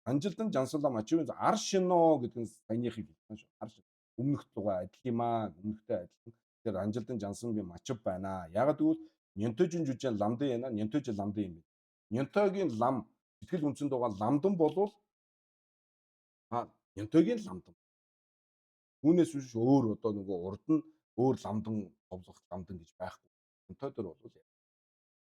Анжилдан жансалаа мачивын аршино гэдэг нь саяныхыг хэлсэн шүү. Арш өмнөх тугаа адил юм аа, өмнөхтэй адилхан. Тэгэхээр Анжилдан жансан би мачив байна. Ягаад гэвэл Нянтойжин жүжин ламдын яна Нянтойжин ламдын юм. Нянтойгийн лам сэтгэл үнцэнд байгаа ламдан болвол Нянтойгийн ламдан. Үүнээс биш өөр одоо нөгөө урд нь өөр ламдан товлох ламдан гэж байхгүй. Нянтой дээр бол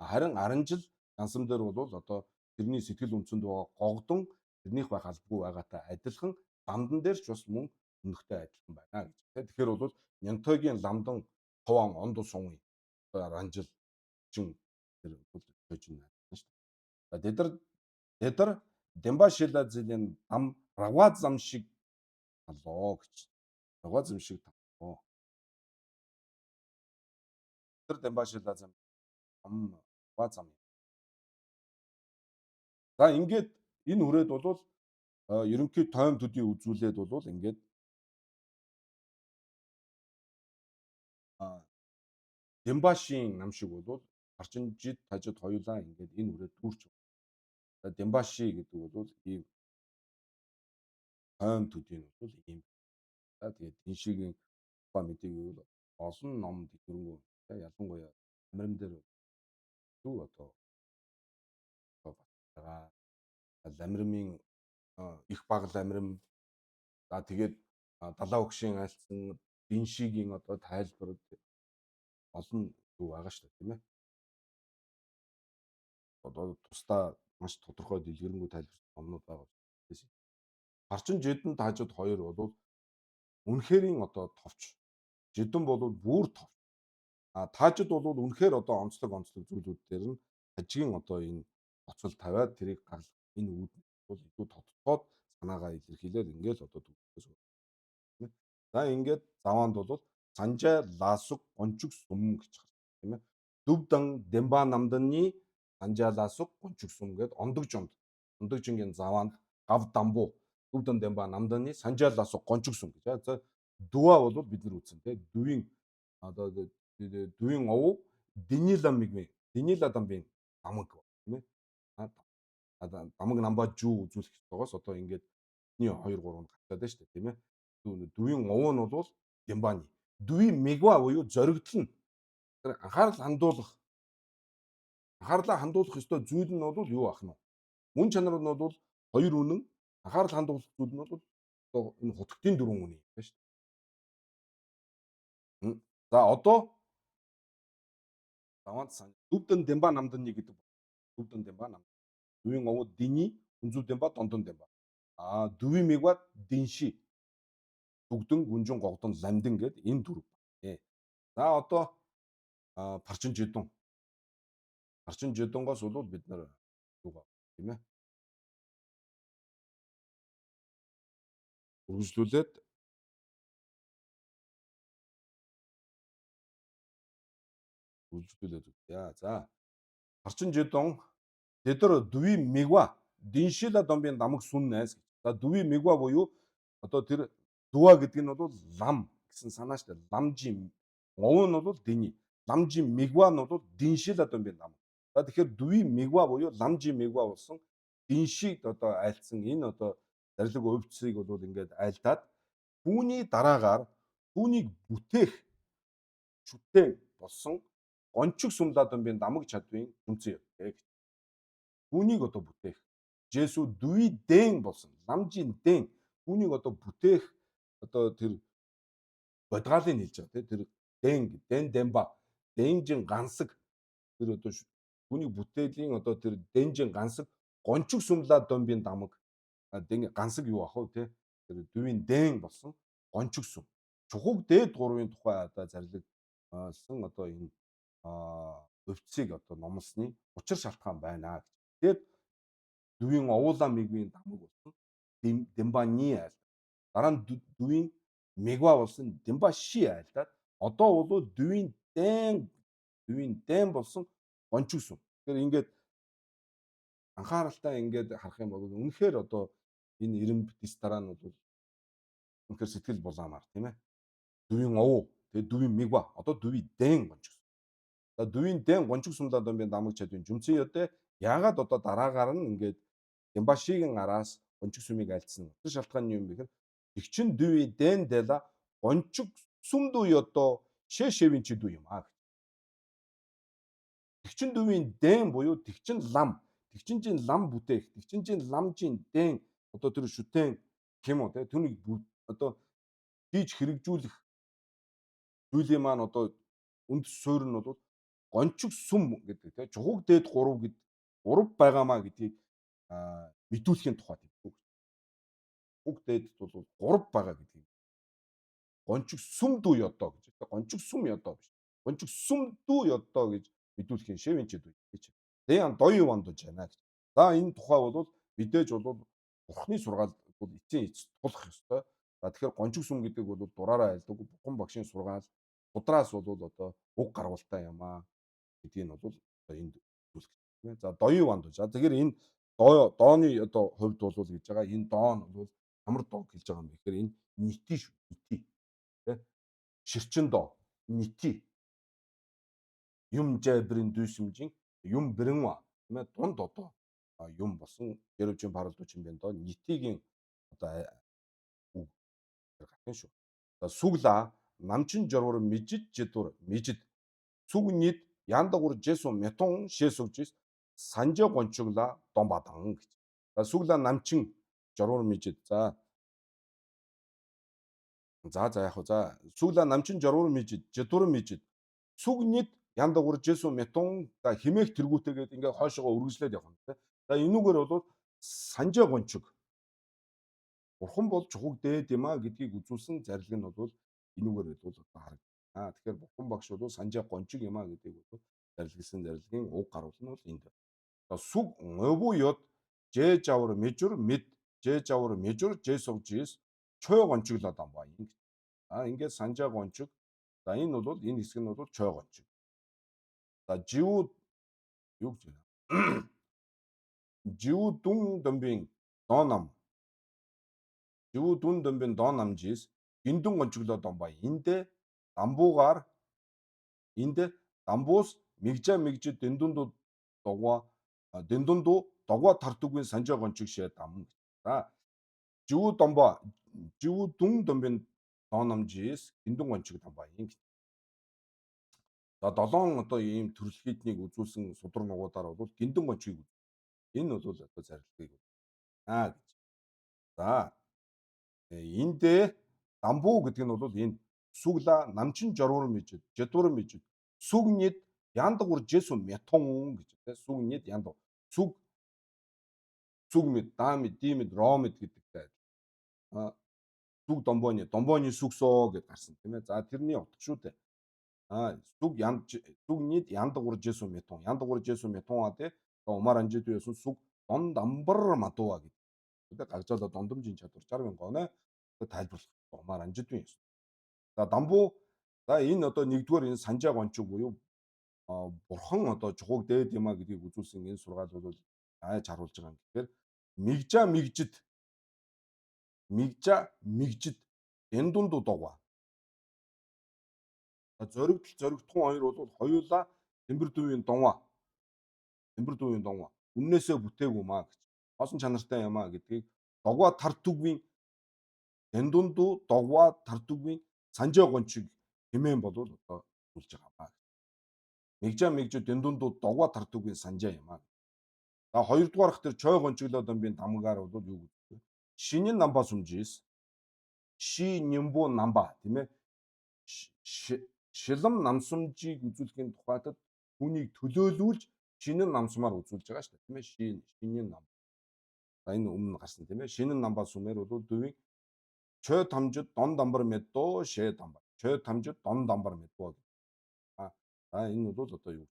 харин Аранжил жансам дээр бол одоо тэрний сэтгэл үнцэнд байгаа гогдон тэрнийх байх албагүй байгаатай адилхан ламдан дээр ч бас мөн өмнөхтэй адилхан байна гэж. Тэгэхээр бол Нянтойгийн ламдан товон ондул сунгийн Аранжил чин тэр бол хожин байна шүү дээ. Тэд нар Дембашила зэлийн дам рава зам шиг талоо гэж. Рава зам шиг талоо. Тэр Дембашила зам ам рава зам. За ингээд энэ хүрээд бол ерөнхий тойм төдий үзүүлээд бол ингээд Дембашийн нам шиг бол Арчин жид тажид хоёулаа ингээд энэ хүрээд дүүрч. За Дембаши гэдэг бол ийм тойм төдий нь бол ийм. За тэгээд энэ шигийн тухай мэдээг бол олон ном дэлгэрэнгүй ялангуяа амрим дээр юу одоо байгаа. Ламримын их баг ламрим за тэгээд далаа өгшийн альцсан Диншигийн одоо тайлбар олон юу байгаа шүү дээ, тийм ээ. Одоо тусдаа маш тодорхой дэлгэрэнгүй тайлбарсан номнууд байгаа. Харчин жидэн таажид хоёр бол үнэхэрийн одоо товч. Жидэн бол бүр товч. А таажид бол үнэхээр одоо онцлог зүйлүүд дээр нь хажигийн одоо энэ гоцол тавиад тэрийг гарлах энэ үүд бол илүү тодтоод санаагаа илэрхийлээд ингээл одоо төгсгөөс. За ингээд заваанд бол Санжай лаасуг гончиг сум гэж гарсан тийм ээ. Дүвдан Демба намданы Санжай лаасуг гончиг сум гээд ондогжонд ондогжингийн заваанд гав дамбу Дүвдан Демба намданы Санжай лаасуг гончиг сум гэж. За дүва бол бид нар үзсэн тийм дүвийн одоо дүвийн овуу Динила мигми Динила дамбын дамаг тийм ээ. Дамаг намба жүү үзүүлэх ёстойгоос одоо ингээд 1 2 3 нь гацаад байна шүү дээ тийм ээ. Дүвийн овуу нь бол Дембаны. Дүвийн мегва буюу зоригдол нь анхаарал хандуулах Анхаарлаа хандуулах ёстой зүйл нь бол юу ах нь вэ? Мөн чанар нь бол хоёр үнэн, анхаарал хандуулах зүйл нь бол одоо энэ хутгтын дөрвөн үнэн юм байна шүү дээ. За одоо даваант сан дүвдэн дэмба намдан гэдэг. Дүвдэн дэмба нам. Дүвийн овоо диний хүнзүү дэмба дондон дэмба. Аа дүвийн мигва динши. Дүгдэн гүнжин гогдон ламдэн гэд энэ дөрв. За одоо парчин жидун. Парчин жидунгоос бол бид нар юугаа тийм ээ. Үргэлжлүүлээд үзье. За. Парчин жидун тэд нар дүвийн мигва диншила домбын дамаг сүн найс. За дүвийн мигва буюу одоо тэр дүва гэдэг нь бол лам гэсэн санаа шүү дээ. Ламжийн говь нь бол диний. Ламжийн мигва нь бол диншила домбын дамаг. За тэгэхээр дүвийн мигва буюу ламжийн мигва болсон диншиг одоо айлцсан энэ одоо зарлиг увьцыг бол ингээд айлдаад түүний дараагаар түүнийг бүтээх шүтэн болсон гончиг сумлаа домбын дамаг чадвын хүнцэн явдаг. Түүнийг одоо бүтээх. Жесү дүвий дэн болсон. Ламжийн дэн түүнийг одоо бүтээх одоо тэр бодгаалыг хэлж байгаа тийм тэр дэн дэн дэмба дэнжин гансаг тэр одоо түүнийг бүтээлийн одоо тэр дэнжин гансаг гончиг сумлаа домбын дамаг дэн гансаг юу ах вэ тийм тэр дүвийн дэн болсон гончиг сүм. Чухуг дээд гурвын тухай одоо зарлигсан одоо энэ увцыг одоо номлосны учир шалтгаан байна гэж. Тэгээд дүвийн овуулаа мигвийн дамаг болсон Дэмбани айл. Дараа нь дүвийн мигва болсон Дэмбаши айлдаад одоо бол дүвийн дэн болсон гончиг сүм. Тэгэхээр ингээд анхааралтай ингээд харах юм бол үнэхээр одоо энэ ирэмб дис дараа нь бол үнэхээр сэтгэл булаамар тийм ээ. Дүвийн овуу, тэгээд дүвийн мигва, одоо дүвийн дэн гончиг. За дүвийн дэн гончиг сумлаа домбын дамаг чадвын жүмцэн ёдэ яагаад одоо дараагаар нь ингээд Дэмбашигийн араас гончиг сүмийг альцсан. Тэр шалтгаан нь юм бэ гэхээр тэгчин дүвийн дэн дэла гончиг сүмдүү ёдоо шэшэвин чидүү юм аа. Тэгчин дүвийн дэн буюу тэгчин лам, тэгчинжийн лам бүтээх, тэгчинжийн ламжийн дэн одоо тэр шүтэн гэх юм уу те түүнийг одоо хийж хэрэгжүүлэх зүйлийн маань одоо үндэс суурь нь бол гончиг сүм гэдэг те чухуг дээд гурав гэд гурав байгаамаа гэдгийг мэдүүлэхийн тухай тийм. Чухуг дээдд бол гурав байгаа гэдгийг гончиг сүм дүү ёдоо гэж. Гончиг сүм ёдоо биш. Гончиг сүм дүү ёдоо гэж мэдүүлэхийн шивэн чид гэж. Тэян доё вандаж байна гэж. За энэ тухай бол мэдээж бол бурхны сургаал бол эцсийн эц тулах ёстой. За тэгэхээр гончиг сүм гэдэг бол дураараа айлдаг бурхан багшийн сургаал судраас бол одоо уг гаргалтай юм аа гэдгийг нь бол одоо энд үзүүлэх гэж. За доё вандаж. За тэгэхээр энэ дооны одоо хувьд бол гэж байгаа энэ доо нь бол ямар доо хэлж байгаа юм бэ гэхээр энэ нити шүү. Нити. Тэ? Ширчин доо. Нити. Юм жайбрын дүйсэмжин юм бэрэнва тийм ээ дунд одоо юм болсон гэрвжин паралдуучин бэн доо нитигийн одоо үг гарах шүү. За сүгла намчин жорвор мижид жидур мижид сүг нид яндагур жесу метон шэсүгжис санжа гончугла домбадан гэж. За сүгла намчин жорвор мижид за за за яг за сүгла намчин жорвор мижид жидур мижид сүг нид яндагур жесу метон за химээх тэргүүтэйгээд ингээ хойшоогоо үргэлжлээд явах юм те. За энүүгээр бол санжа гончиг бурхан бол чухаг дээд юм а гэдгийг үзүүлсэн зарлиг нь бол энүүгээр бол одоо харагдана. Тэгэхээр бурхан багш бол санжа гончиг юм а гэдгийг бол зарлигласан зарилгийн уг гаруул нь бол энд. За сүг гову ёд жээ жавар межүр мэд жээ жавар межүр жээ суг жис чой гончиглоод ам ба ингэ. А ингээд санжа гончиг. За энэ бол энэ хэсэг нь бол чой гончиг. За живүү юу гэж байна? Живүү дүн домбын доо нам. Живүү дүн домбын доо намжис гиндүн гончиглоод ам ба эндэ дамбуугаар энд дамбуус мигжа мигжид дэндүндүү дугуа дэндүндүү дугуа тартугын санжаа гончиг шээ дам. За живүү домбо живүү дүн домбын доо намжис гиндүн гончиг дамба ингэ. За 7 одоо ийм төрөлхийднийг үзүүлсэн судар нугуудаар бол гиндэн гончийг энэ бол одоо зарилгыг аа гэж. За эндээ дамбуу гэдэг нь бол энэ сүгла намчин жорвор мижид жадвар мижид сүгнид яндгур жесү мятон гэж тэ сүгнид янд сүг сүг мэд даамид димэд ромэд гэдэгтэй. А сүг домбооны домбооны сүгсөө гэд гарсан тийм ээ. За тэрний утга шүү дээ. А сүг янд сүгнид яндгур жесү мятон яндгур жесү мятон а тэ умар анжид юусэн сүг дон дамбар мадуа гэдэг. Тэгээ гагжаалаа дондомжийн чадвар 60 мянган оноо тайлбарлах умар анжид юм. За дамбуу за энэ одоо нэгдүгээр энэ санжаа гончиг буюу бурхан одоо чухууг дээд юма гэдгийг үзүүлсэн энэ сургаал бол айж харуулж байгаа юм. Тэгэхээр мигжа мигжид мигжа мигжид энэ дунд догва. Зоригдол зоригдохун хоёр бол хоёулаа тэмбэр дүүийн донва. Тэмбэр дүүийн донва. Үннээсээ бүтээгүй маа гэж. Олон чанартай юм а гэдгийг догва тар түгвийн энэ дунд догва тар түгвийн санжаа гончиг хэмээн болвол одоо үзүүлж байгаа маа. Мигжа мигжид энэ дунд догва тар түгвийн санжаа юм а. За хоёрдугаарх тэр чой гончиглоод амбийн дамгаар бол юу гэдэг вэ? Шинэн намба сүмжээс ши нямбу намба тийм ээ. Шилам намсамжийг үзүүлэхийн тухайтад түүнийг төлөөлүүлж шинэн намсмаар үзүүлж байгаа шүү дээ тийм ээ. Шинэн нам. За энэ өмнө гарсан тийм ээ. Шинэн намба сүмээр бол дүүвийн чой тамжид дон дамбар мэддөө шээ дамбар. Чой тамжид дон дамбар мэддөө гэдэг. А энэ бол одоо юу?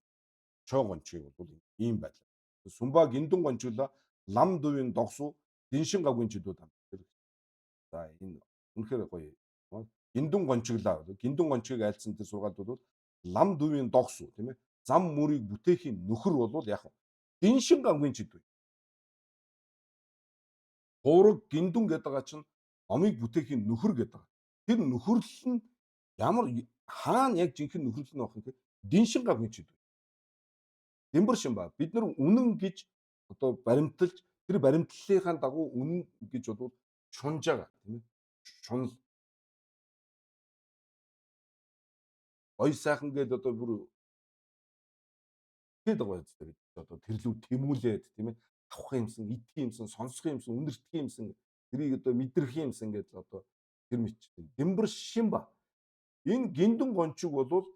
Чой гончиг бол ийм байдлаар. Сүмба гиндэн гончиглоо лам дүүвийн догсуу дэншин гавгийн чидүүд ам. За энэ үнэхээр гоё. Гиндэн гончиглаа. Гиндэн гончиг айлцсан тэр сургаалд бол лам дүүвийн догсуу тийм ээ. Зам мөрийг бүтээхийн нөхөр бол яг дэншин гавгийн чидүү. Хуураг гиндүн гэдэг байгаа чинь номыг бүтээхийн нөхөр гэдэг байгаа. Тэр нөхөрлөл нь ямар хаана яг жинхэнэ нөхөрлөл нь байх юм бэ? Дэншин гавгийн чидүү. Дэмбэр шин ба бид нар үнэн гэж одоо баримталж тэр баримтлалынхаа дагуу үнэн гэж бол шунж байгаа тийм ээ. Шунал гоё сайхан гээд одоо бүр гээд байгаа юм бид одоо тэрлүү тэмүүлээд тийм ээ авах юмсан, идэх юмсан, сонсох юмсан, үнэртэх юмсан, тэрийг одоо мэдрэх юмсан гэдэл одоо тэр мэт. Дэмбэр шин ба энэ гиндэн гончиг бол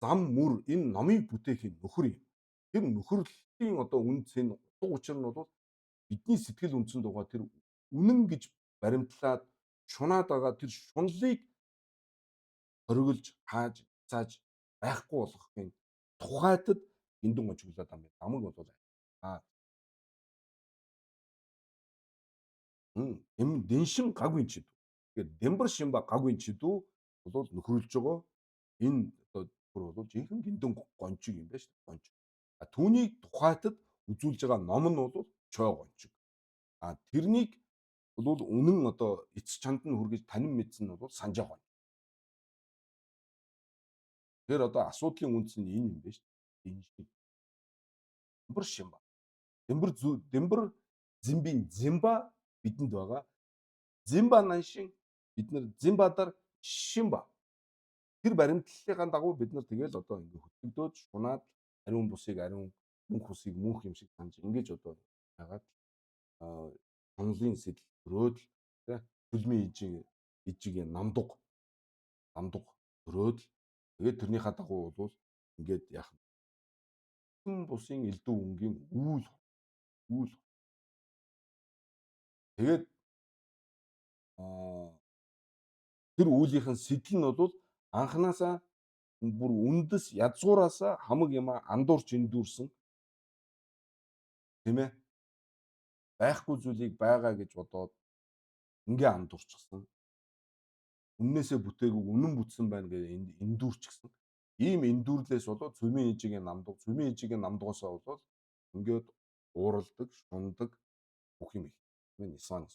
зам мөр энэ номыг бүтээхийн нөхөр юм. Тэр нөхөрлөлийн одоо үн цэн утга учир нь бол бидний сэтгэл үндсэнд байгаа тэр үнэн гэж баримтлаад шунаад байгаа тэр шунлыг хориглож хааж зааж байхгүй болгохын тухайтад гиндэн гончиглоод ам намаг бол эм дэншин гагвын чид. Тэгэхээр дэмбэр шимба гагвын чидүү бол нөхөрлөж байгаа энэ одоо нөхөр бол жинхэнэ гиндэн гончиг юм байна шүү дээ. Гончиг. А түүнийг тухайтад үзүүлж байгаа ном нь бол чой гончиг. А тэрнийг бол үнэн одоо эц чанд нь хүргэж танин мэдсэн нь бол санжаа гонч. Тэгэхээр одоо асуудлын үндэс нь энэ юм байна шүү дээ. Дэншин. Дэмбэр шимба. Дэмбэр дэмбэр зимбийн зимба бидэнд байгаа. Зимба наншин бид нар зимбадар шимба. Тэр баримтлалынхаа дагуу бид нар тэгэл одоо ингээ хөтлөгдөөд шунаад ариун бусыг ариун, мөнх усыг мөнх юм шиг санаж ингэж одоо яагаад шунлын сэтэл өрөөд тэ төлмийн ижигийн намдуг өрөөд тэгээд тэрнийхээ дагуу бол ингээд яах вэ? Бусын элдв өнгийн үүл тэгээд тэр үүлийнхэн сэтэл нь бол анханасаа бүр үндэс язгуураасаа хамаг юма андуурч эндүүрсэн тийм ээ байхгүй зүйлийг байгаа гэж бодоод ингээ андуурчихсан. Үннээсээ бүтээгүй үнэн бүтсэн байна гэж эндүүрчихсэн. Ийм эндүүрлээс болоод цөмийн ижигийн намдуг, цөмийн ижигийн намдгуусаа болоод ингээд ууралдаг, шундаг бүх юм их. Тийм ээ Нисан.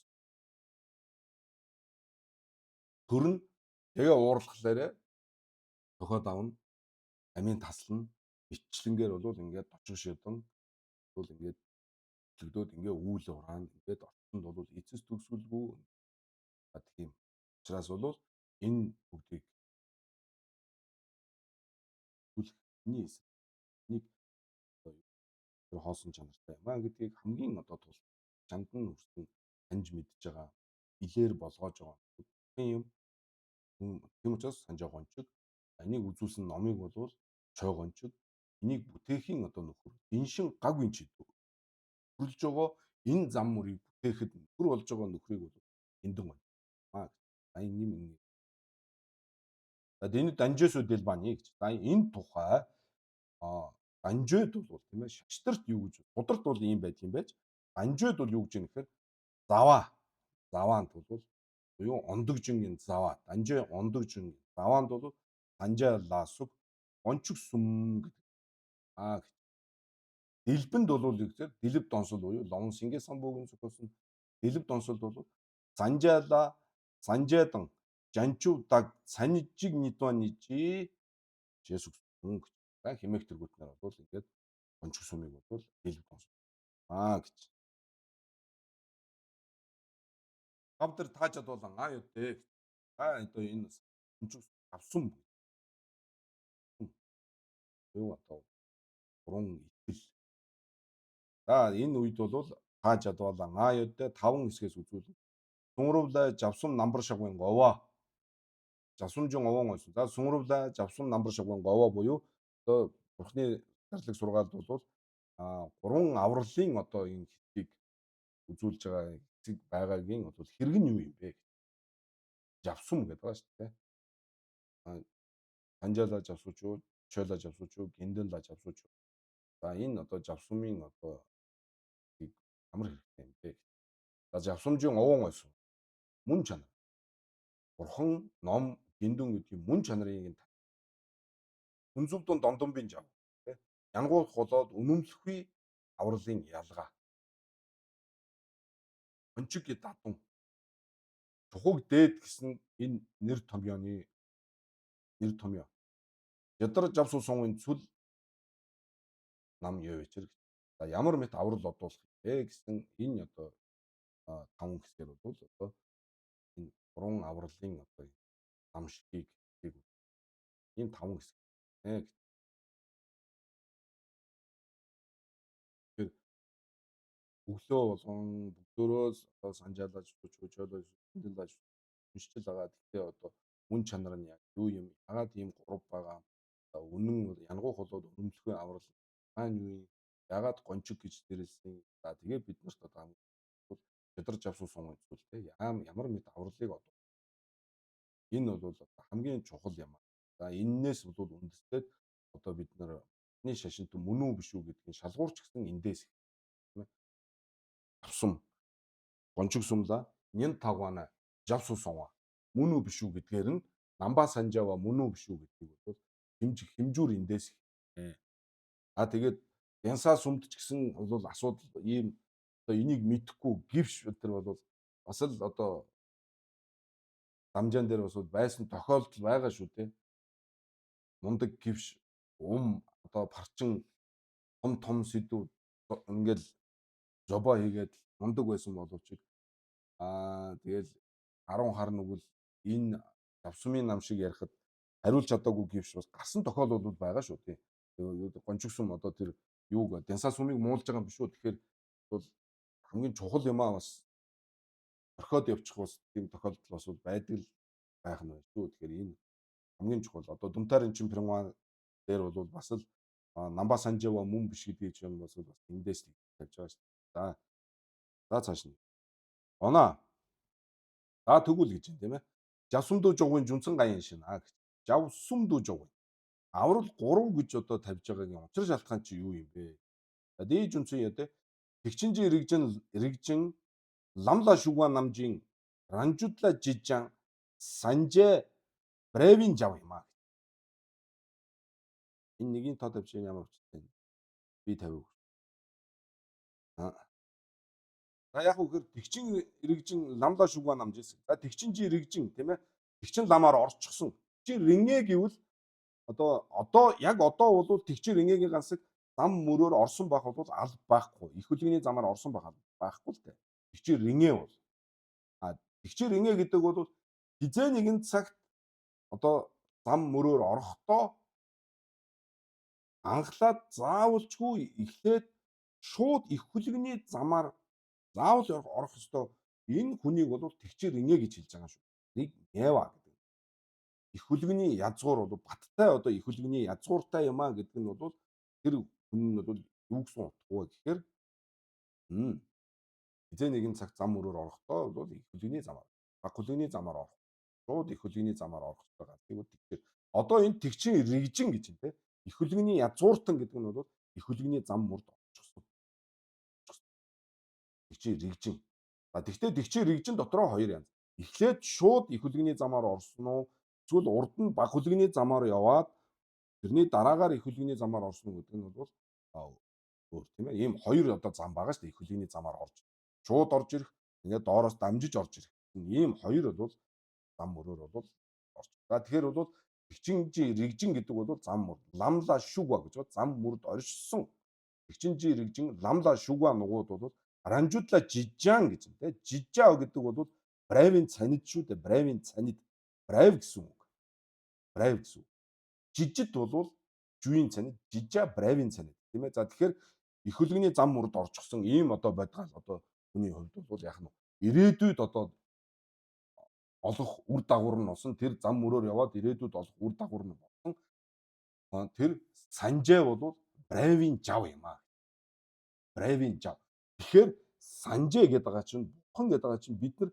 Төр нь тэгээ уурлахлаарэ тохиод авна, амийн таслана, итчлэнгээр бол ингээд дочго шидэн бол ингээд төлөгдөөд ингээ үүл ураана, ингээд орчинд бол эцэс төгсгөлгүй тийм. Учраас бол энэ бүгдийг Энэний эсрэг нэг тэр хоосон чанартай юм аа гэдгийг хамгийн одоо тул чанд нь хүрсэн таньж мэдж байгаа илээр болгоож байгаа юм. Тийм учраас Санжаа гончиг энийг үзүүлсэн номыг болвол Чой гончиг энийг бүтээхийн одоо нөхөр Дэншин гагвын чидүү хөрлж байгаа энэ зам мөрийг бүтээхэд нөхөр болж байгаа нөхрийг бол Эндэн гончиг аа. За энэ юм ингэ. За энэ данжээс үдэл баны гэж. За энэ тухай данжууд бол тийм ээ шаштарт юу гэж сударт бол ийм байдаг юм байж данжууд бол юу гэж юм гэхээр заваа заваанд бол буюу ондогжингийн заваа данжээ ондогжингийн заваанд бол данжаа лаасуг ончиг сүм гэдэг аа гэж. Дэлбэнд бол юу гэхээр дэлб донсол буюу Ловн Сингээ самбуугийн зохиосон дэлб донсолд бол санжаала санжаадан жанчуу даг санижиг нидва нижи жесүг сүм гэж. За химээх тэргүүтнэр бол ингээд ончиг сүмийг бол дэлб донсол аа гэж. Хавдар тааж чадвал аа юу дээ. Аа одоо энэ ончиг авсан юу одоо гурван итгэл. За энэ үед бол тааж чадвал аа юу дээ таван хэсгээс үзүүлнэ. Сүнрувлаа жавсам намбар шагвын говоо. Жавсамжин овоон ойсон. За сүнрувлаа жавсам намбар шагвын говоо буюу одоо бурхны зарлаг сургаалд бол гурван авралын одоо энэ хэсгийг үзүүлж байгаа хэсэг байгаагийн бол хэрэг нь юу юм бэ? Жавсам гэдэг байгаа шүү дээ. Санжаалаа жавсууч уу, чойлаа жавсууч уу, гиндэнлаа жавсууч уу. За энэ одоо жавсумын одоо ямар хэрэгтэй юм бэ? За жавсамжийн овоон ойсон. Мөн чанар. Бурхан, ном, гиндэн гэдгийг мөн чанарын энэ хүнзүвдэн дондомбын жав. Тэ? Янгуулах болоод үнэмлэхгүй авралын ялгаа. Ончиг дадун. Чухуг дээд гэсэн энэ нэр томьёоны нэр томьёо. Ядар жавсуу сунгийн цүл нам юу вечэр. За ямар мэт аврал одуулах вэ гэсэн энэ одоо таван хэсгээр бол одоо энэ гурван авралын одоо нам шигийг ийм таван хэсэг нэ. Тэгэхээр өглөө болгон бүгдөрөөс одоо санжаалаж чөчөөлөж хөндлөж уншиж л байгаа. Гэхдээ одоо мөн чанар нь яг юу юм, яагаад ийм гурав байгаа, үнэн янгуух болоод үнэмлэхүй аврал хаана юу юм, яагаад гончиг гэж нэрлсэн. За тэгээ бид нарт одоо шударч авсан сун зүйл те ямар мэт авралыг одоо энэ бол хамгийн чухал юм. За эннээс бол үндэслээд одоо бид нар бидний шашинт мөн үү биш үү гэдгийг шалгуурч гэсэн эндээс тийм ээ. Авсан гончиг сумла нин тагвана жавсуу сунва мөн үү биш үү гэдгээр нь намба санжаава мөн үү биш үү гэдгийг бол хэмжих хэмжүүр эндээс. А тэгээд янсаа сумд ч гэсэн бол асуудал ийм одоо энийг мэдэхгүй гівш өдр бол бас л одоо дамжаан дээр бас байсан тохиолдол байгаа шүү дээ. Мундаг гівш одоо парчин том том сэдв ингээл зобоо хийгээд мундаг байсан боловч тэгэл 10 хар нүгэл энэ давсмын нам шиг ярихад хариулж чадаагүй гівш бас гарсан тохиолдол бол байгаа шүү дээ. Гончиг сүм одоо тэр юуг дянсаа сүмийг муулж байгаа юм биш үү? Тэгэхээр бол хамгийн чухал юм аа бас орхиод явчих бас тийм тохиолдол бас байдаг л байх нь байна шүү. Тэгэхээр энэ хамгийн чухал одоо Дүмтарын Чимпринван дээр бол бас л Намба Санжава мөн биш гэдгийг чинь бас эндээс тавьж байгаа шүү. За цааш нь. Оноо. За тэгвэл гэж юм тийм ээ. Жавсамдуу жугын жүнцэн гаян шин аа гэж. Жавсамдуу жугын. Аврал 3 гэж одоо тавьж байгаагийн учир шалтгаан чи юу юм бэ? За дээ жүнцэн яа те. Тэгчинжи рэгжин рэгжин ламла шугва намжин ранжудла жижан санжэ бревин жав юм аа. Энэ нэгийн тоо тавьж ямар учиртай вэ? Би тавиаг. За яг үгээр тэгчин рэгжин ламла шугва намжсэн. За тэгчинжи рэгжин тийм ээ. Тэгчин ламаар орчихсон. Тэгчин рингэ гэвэл одоо яг одоо бол тэгчин рингэгийн гансаг зам мөрөөр орсон байх бол ал байхгүй. Их хүлэгний замаар орсон байх байхгүй л дээ. Тэгчин рингэ бол. Тэгчин рингэ гэдэг бол хизээ нэгэн цагт одоо зам мөрөөр орохдоо Анхлаад заавалчгүй эхлээд шууд их хүлэгний замаар заавал орох ёстой энэ хүнийг бол тэгчээр ингэ гэж хэлж байгаа шүү. Нэг нэва гэдэг. Их хүлэгний язгуур бол баттай одоо их хүлэгний язгууртай юм а гэдэг нь бол тэр хүн нь бол юу гэсэн утга вэ гэхээр хизээ нэгэн цаг зам мөрөөр орохдоо бол их хүлэгний замаар, баг хүлэгний замаар орох. Шууд их хүлэгний замаар орох ёстой газрыг тэгчээр. Одоо энэ тэгчин ригжин гэж юм те. Их хүлэгний язгууртан гэдэг нь бол их хүлэгний зам мөрд орчихсон. Тэгчин ригжин. А тэгтээ тэгчин ригжин дотроо хоёр янз. Эхлээд шууд их хүлэгний замаар орсон уу? Эсвэл урд нь баг хүлэгний замаар яваад тэрний дараагаар их хүлэгний замаар орсон гэдэг нь бол өөр тийм ээ. Ийм хоёр одоо зам байгаа шүү дээ. Их хүлэгний замаар орж. Шууд орж ирэх, ингээд доороос дамжиж орж ирэх. Ийм хоёр бол зам мөрөөр бол орж. За тэгэхээр бол тэгчинжи ригжин гэдэг бол зам мөр. Ламла шүгва гэж ба зам мөрд оршсон. Тэгчинжи ригжин ламла шүгва нугууд бол ранжуудла жижаан гэж юм те. Жижаа гэдэг бол бравын цанид шүү дээ. Бравын цанид. Брав гэсэн үг. Брав гэсэн үг. Жижид бол жүйн цанид, жижаа бравын цанид тийм ээ. За тэгэхээр их хөлгөний зам мөрд орчихсон ийм одоо бодгаал одоо хүний хувьд бол яг нь ирээдүйд одоо олох үр дагавар нь болсон, тэр зам мөрөөр яваад ирээдүйд олох үр дагавар нь болсон. Тэр санжаа бол бравын жав юм аа. Бравын жав. Тэгэхээр санжээ гэдэг байгаа чинь, бурхан гэдэг байгаа чинь бид нар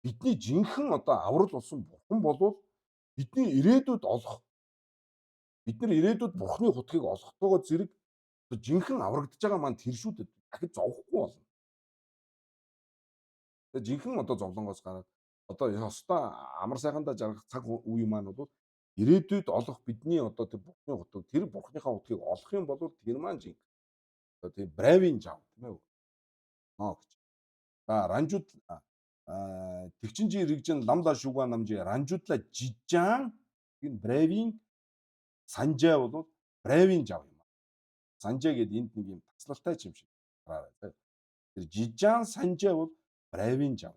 бидний жинхэнэ одоо аврал болсон бурхан болвол бидний ирээдүйд олох, бид нар ирээдүйд бурханы хутгийг олохтойгоо зэрэг жинхэнэ аврагдж байгаа маань тэр шүү дээ. Дахиж зовхгүй болно. Тэгээ жинхэнэ одоо зовлонгоос гараад одоо ёстой амар сайхандаа жаргах цаг үе маань бол ирээдүйд олох бидний одоо тэр бурхны хутаг, тэр бурхныхаа хутгийг олох юм бол тэр маань жинхэнэ. Одоо тийм бравын жав тийм ээ. Ноо гэж. За ранжууд тэгчинжи ригжин ламла шуга намжи ранжуудла жижаан энэ бравын санжаа бол бравын жав юм. Санжаа гэдэг энд нэг юм таслалтай юм шиг хараарай. Тэр жижаан санжаа бол бравын жав.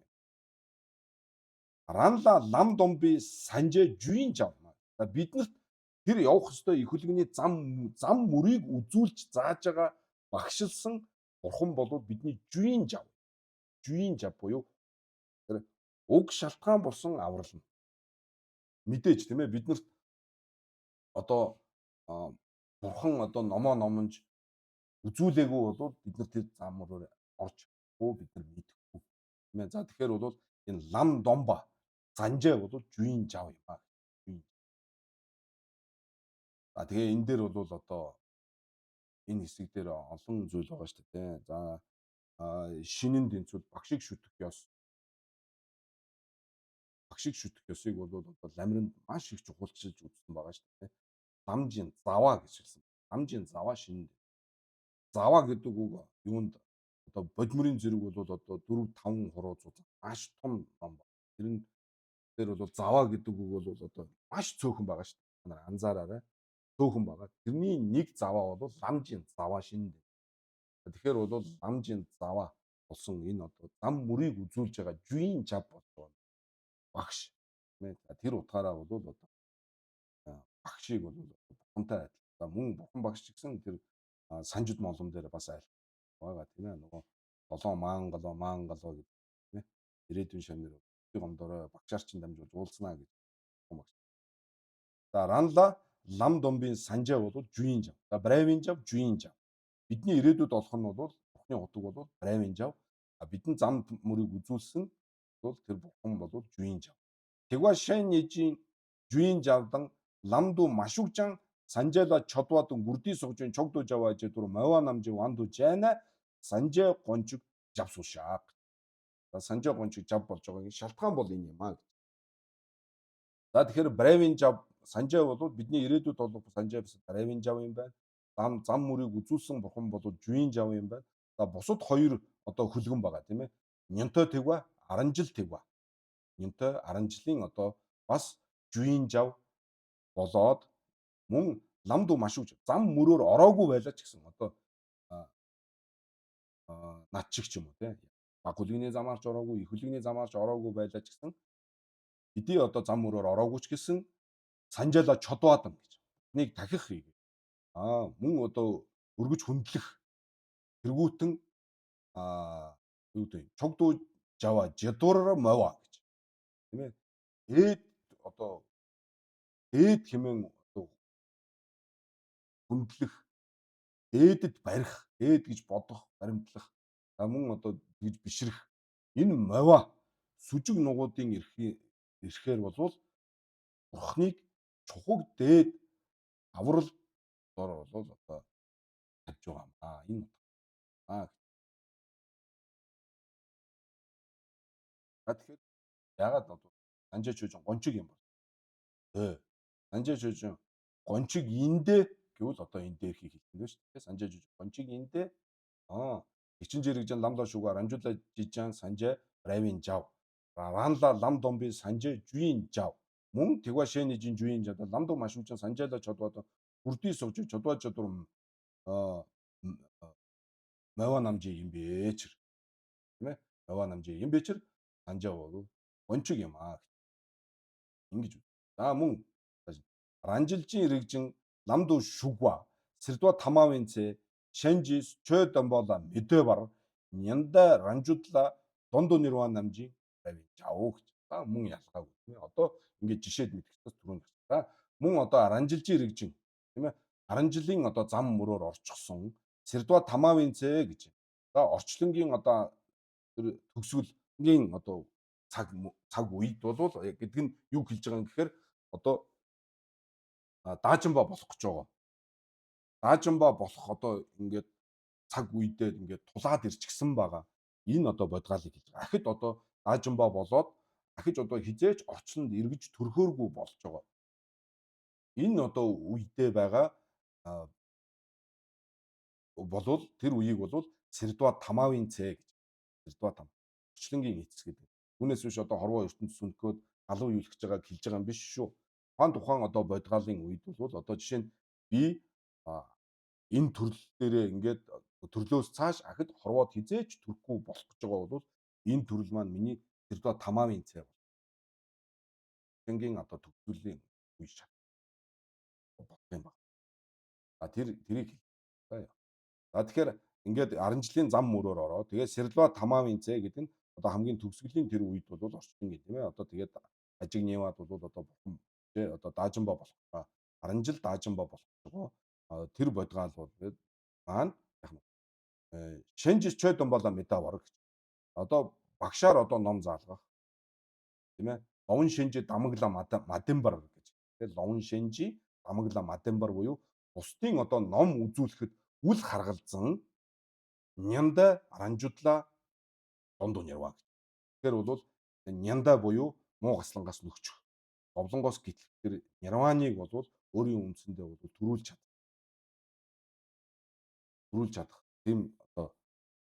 Ранла лам домби санжаа жүйн жав. За биднэрт тэр явах ёстой их хүлэгний зам мөрийг үзүүлж зааж байгаа багшилсан бурхан болов бидний жүйн жав. Жүйн жав буюу тэр уг шалтгаан болсон аврал нь. Мэдээж тийм ээ биднэрт одоо бурхан одоо номоо номонж үзүүлээгүй бол бид нар тэр зам мөрөөр орж чадахгүй, бид нар мэдэхгүй. Тийм ээ. За тэгэхээр бол энэ лам домба занжаа бол жүйн жав юм аа. За тэгээ энэ дээр бол одоо энэ хэсэг дээр олон зүйл байгаа шүү дээ. За шинэн дэнцүүд багшиг шүтэх ёс. Багшиг шүтэх ёсыг бол одоо ламринд маш их чухалчилж үзсэн байгаа шүү дээ. Ламжийн заваа гэж хэлсэн. Ламжийн заваа шинэн. Заваа гэдэг үг юунд одоо бодмөрийн зэрэг бол одоо 4 5 хуруу зуз маш том ном байна. Тэр нь дээр бол заваа гэдэг үг бол одоо маш цөөхөн байгаа шүү дээ. Та нар анзаараарай. Цөөхөн байгаа. Тэрний нэг заваа бол ламжийн заваа шинэ. Тэгэхээр бол ламжийн заваа болсон энэ одоо зам мөрийг үзүүлж байгаа жүйн жав болж байгаа. Багш. Тэр утгаараа бол одоо багшийг бол бурхантай адил. За мөн бурхан багш ч гэсэн тэр санжид молом дээр бас айл байгаа тийм ээ. Нөгөө долоон маангалоо маангалоо гэдэг тийм ээ. Ирээдүйн шавнар гомдорой багшаар чинь дамжуулж уулзнаа гэж багш. За ранла лам домбын санжаа бол жүйн жав. За бравын жав, жүйн жав. Бидний ирээдүйд олох нь бол бурхны утга бол бравын жав. А бидний зам мөрийг үзүүлсэн бол тэр бурхан бол жүйн жав. Тэгва шэн нэжийн жүйн жавдан ламду машугжан санжаала чодвадан гүрди сугжин чогду жаваа жэдүр мава намжи ванду жайна санжаа гончиг жавсушаак. За санжаа гончиг жав болж байгаагийн шалтгаан бол энэ юм аа гэж. За тэгэхээр бравын жав санжаа бол бидний ирээдүйд болох санжаа биш бравын жав юм байна. Зам мөрийг үзүүлсэн бурхан бол жүйн жав юм байна. За бусад хоёр одоо хөлгөн байгаа тийм ээ. Нянтой тэгва, аранжил тэгва. Нянтой аранжлын одоо бас жүйн жав болоод мөн ламду машууж зам мөрөөр ороогүй байлаа ч гэсэн одоо над чиг ч юм уу тийм баг хүлэгний замаар ч ороогүй, их хүлэгний замаар ч ороогүй байлаа ч гэсэн хэдий одоо зам мөрөөр ороогүй ч гэсэн санжаала чодваадан гэж. Нэг дахих хийгээ. Мөн одоо өргөж хүндлэх тэргүүтэн юу гэдэг чогдуу жава жадур мова гэж, тийм ээ. Ээд одоо дээд хэмээн одоо хүндлэх, дээдэд барих, дээд гэж бодох, баримтлах, за мөн одоо тэгж бишрэх энэ мова сүжиг нугуудын эрхээр болвол Бурхныг чухаг дээд аврал дор болвол одоо тавьж байгаа юм аа. Энэ утга. Тэгэхээр ягаад одоо Санжаа чүүжин гончиг юм бол. Санжаа чүүжин гончиг индэ гэвэл одоо энэ дээр хийх хэлдэг шүү дээ. Санжаа чүүжин гончиг индэ. Хичин жирэгжэн ламлаа шугаа ранжуулаа жижан санжаа равин жав. Ранла лам домби санжаа жуин жав. Мөн тэгва шэнижин жуин жав. Ламду машуучин санжаала чодваад үрдий сууж чодваа чадвар мава намжи юм бэ чир. Тийм ээ? Мава намжи юм бэ чир санжаа бол гончиг юм аа. Ингэж. За мөн ранжилжин иргэжин ламду шүгва сэрдва тамаавын цэ шэнжис чой домбола мэдээ бар нянда ранжудла дондо нирван намжин равин жав гэж. За мөн ялгаагүй, тийм ээ. Одоо ингэж жишээд мэдгэцээс түрүүнд гарсан. За мөн одоо ранжилжин иргэжин, тийм ээ. Аранжилын одоо зам мөрөөр орчихсон сэрдва тамаавын цэ гэж. За орчлонгийн одоо тэр төгсгөлийн одоо цаг үед бол гэдэг нь юу хэлж байгаа юм гэхээр одоо даажинба болох гэж байгаа. Даажинба болох одоо ингээд цаг үедээ ингээд тулаад ирчихсэн байгаа. Энэ одоо бодгаалыг хэлж байгаа. Ахид одоо даажинба болоод ахиж одоо хизээч орчлонд эргэж төрхөөргүй болж байгаа. Энэ одоо үедээ байгаа болвол тэр үеийг болвол Сэрдва Тамаавын цэ гэж. Сэрдва там. Орчлонгийн эцэс гэдэг. Үүнээс биш одоо хорвоо ертөнц сүнхөөд галуу юулах гэж байгааг хэлж байгаа юм биш шүү. Тухайн одоо бодгаалын үед бол одоо жишээ нь би энэ төрөл дээрээ ингээд төрлөөс цааш ахид хорвоод хизээч төрөхгүй болох гэж байгаа бол энэ төрөл маань миний Сэрдва Тамаавын цэ бол. Орчлонгийн одоо төгсгөлийн үе шат болох юм байна. А тэрийг хэлээ. За тэгэхээр ингээд аранжлын зам мөрөөр ороо. Тэгээд Сэрдва Тамаавын цэ гэдэг нь одоо хамгийн төгсгөлийн тэр үед бол орчлон гэх тийм ээ. Одоо тэгээд ажиг нивад бол одоо бурхан тий одоо даажинба болох байгаа. Аранжил даажинба болох байгаа. Тэр бодгаал бол маань яг нь шэнжис чойдон болоо мэдаа вар гэж. Одоо багшаар одоо ном заалгах тийм ээ. Ловн шэнжи дамагла мадембар гэж. Тэгээд ловн шэнжи дамагла мадембар буюу бусдын одоо ном үзүүлэхэд үл харгалзан нянда аранжудлаа дондуу нэрва гэж. Тэгэхээр бол нянда буюу муу гаслангаас нөхчих. Зовлонгоос гэтэл тэр нирваныг бол өөрийн үндсэндээ бол төрүүлж чадах. Төрүүлж чадах тийм одоо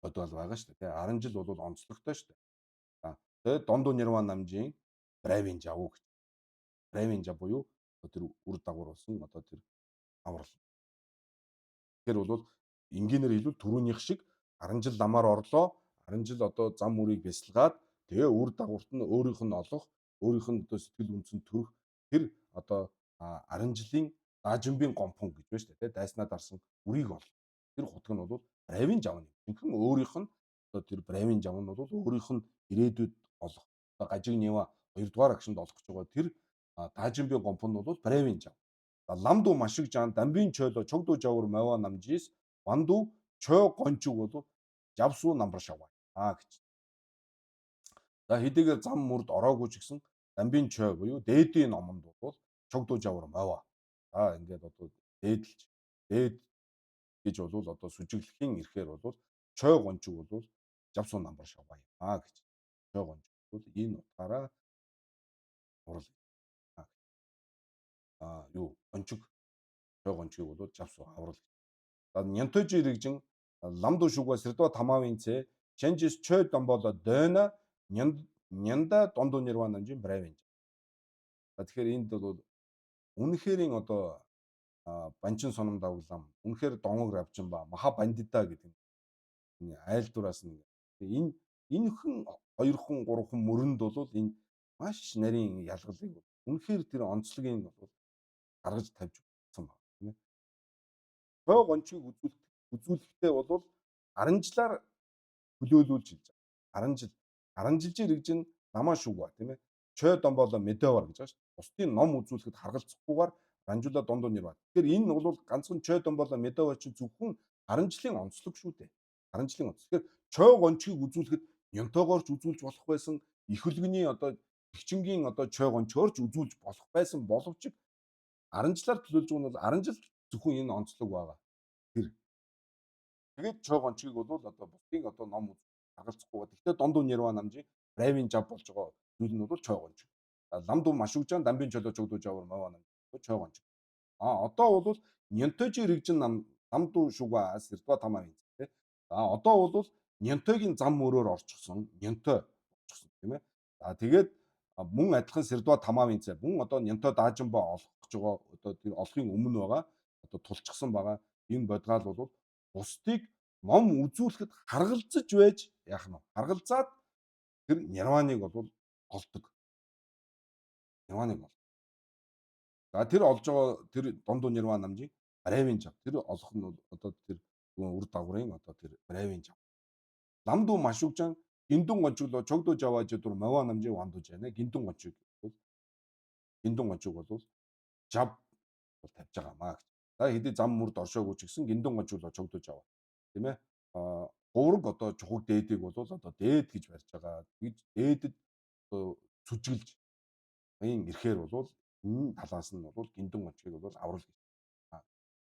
бодвол байгаа шүү дээ. 10 жил бол онцлогтой шүү дээ. За тэгээд дондуу нирван намжийн бравин жав гэж. Бравин жав буюу тэр үр дагавар болсон одоо тэр аврал. Тэгэхээр бол энгийнээр хэлбэл түрүүнийх шиг 10 жил ламаар орлоо. 10 жил одоо зам мөрийг бясалгаад тэгээ үр дагаварт нь өөрийнх нь олох, өөрийнх нь одоо сэтгэл үндэсэнд төрөх тэр одоо 10 жилийн даажимбийн гомпон гэж байна шүү дээ. Дайснаа дарсан үрийг ол. Тэр хутг нь бол бравин жав нь. Жинхэнэ өөрийнх нь одоо тэр бравин жав нь бол өөрийнх нь ирээдүйд олох. Одоо гажиг нева 2 дугаар агшинд олох гэж байгаа тэр даажимбийн гомпон нь бол бравин жав. Ламду машиг жан дамбийн чойло чогдуу жавар мава намжис банду чой гончиг бол жавсуу намбар шаваа гэж. За хэдийгээр зам мөрд ороогүй ч гэсэн дамбийн чой буюу дээдийн номонд бол чогдуу жавар мава. За ингээд одоо дээдэлж дээд гэж бол одоо сүжиглэхийн эрхээр бол чой гончиг бол жавсуу намбар шаваа гэж. Чой гончиг бол энэ утгаараа урал юу гончиг чой гончиг бол жавсуу аврал. За нянтожи иргэжин ламду шүгва сэрдва тамаавын цэ чэнжис чой домболо дойна нянда дондо нирван намжин бравин. За тэгэхээр энд бол үнэхэрийн одоо банчин соном давглам үнэхээр донгог равжин ба маха бандита гэдэг нь айлдураас нь энэ энэхэн хоёрхан гурван мөрөнд бол энэ маш нарийн ялгалыг үнэхээр тэр онцлогийг бол гаргаж тавьж өгсөн байна, тийм ээ. Чой гончийг үзүүлэхдээ бол аранжлаар төлөөлүүлж хэлж байгаа. Аранжил. Аранжилжийн рэгжин намаа шүгва тийм ээ. Чой домболо медовар гэж байгаа шүү дээ. Бусдын ном үзүүлэхэд харгалзахгүйгээр ранжула дондоо нэрва. Тэгэхээр энэ бол ганцхан чой домболо медовар чинь зөвхөн аранжлын онцлог шүү дээ. Аранжлын онцлог. Тэгэхээр чой гончийг үзүүлэхэд нянтойгоор ч үзүүлж болох байсан, их хөлгөний одоо тэгчингийн одоо чой гончоор ч үзүүлж болох байсан боловч аранжлаар төлөөлж байгаа нь бол аранжил зөвхөн энэ онцлог байгаа. Тэр. Тэгээд чой гончийг бол одоо бусдын одоо ном харгалзахгүй. Гэхдээ дондуу нэрва намжийн брайвын жав болж байгаа зүйл нь бол чой гонч. Ламдуу машугжан дамбын чөлөө чогдуу жавар мава нам чой гонч. А одоо бол нянтойжи рэгжин нам ламдуу шуга сэрдва тамаа юм тий. А одоо бол нянтойгийн зам мөрөөр орчихсон, нянтой орчихсон тийм ээ. За тэгээд мөн адилхан сэрдва тамаавын цай мөн одоо нянтой даажинбаа олох гэж байгаа одоо тэр олохын өмнө байгаа одоо тулчсан байгаа энэ бодгаал бол бусдыг ном үзүүлэхэд харгалзаж байж яах нь харгалзаад тэр нирваныг бол олдог. Нирваныг ол. За тэр олж байгаа тэр дондуу нирван намжийн барайвын жав. Тэр олох нь одоо тэр үр дагаврын одоо тэр барайвын жав. Ламдуу машугжан гиндүн гончглоо чогдуу жавааж дур мава намжийн вандууж байна. Гиндүн гончиг бол гиндүн гончиг бол жав бол тавьж байгаа маа гэж. За хэдий зам мөрд оршоогүй ч гэсэн гиндүн гончглоо чогдуу жава. Тийм ээ. А гураг одоо чухаг дээдийг бол одоо дээд гэж барьж байгаа. Тэгж дээдэд одоо сүжгэлж энэ ирэхээр бол энэ талаас нь бол гиндүн гончгийг бол аврал гэж.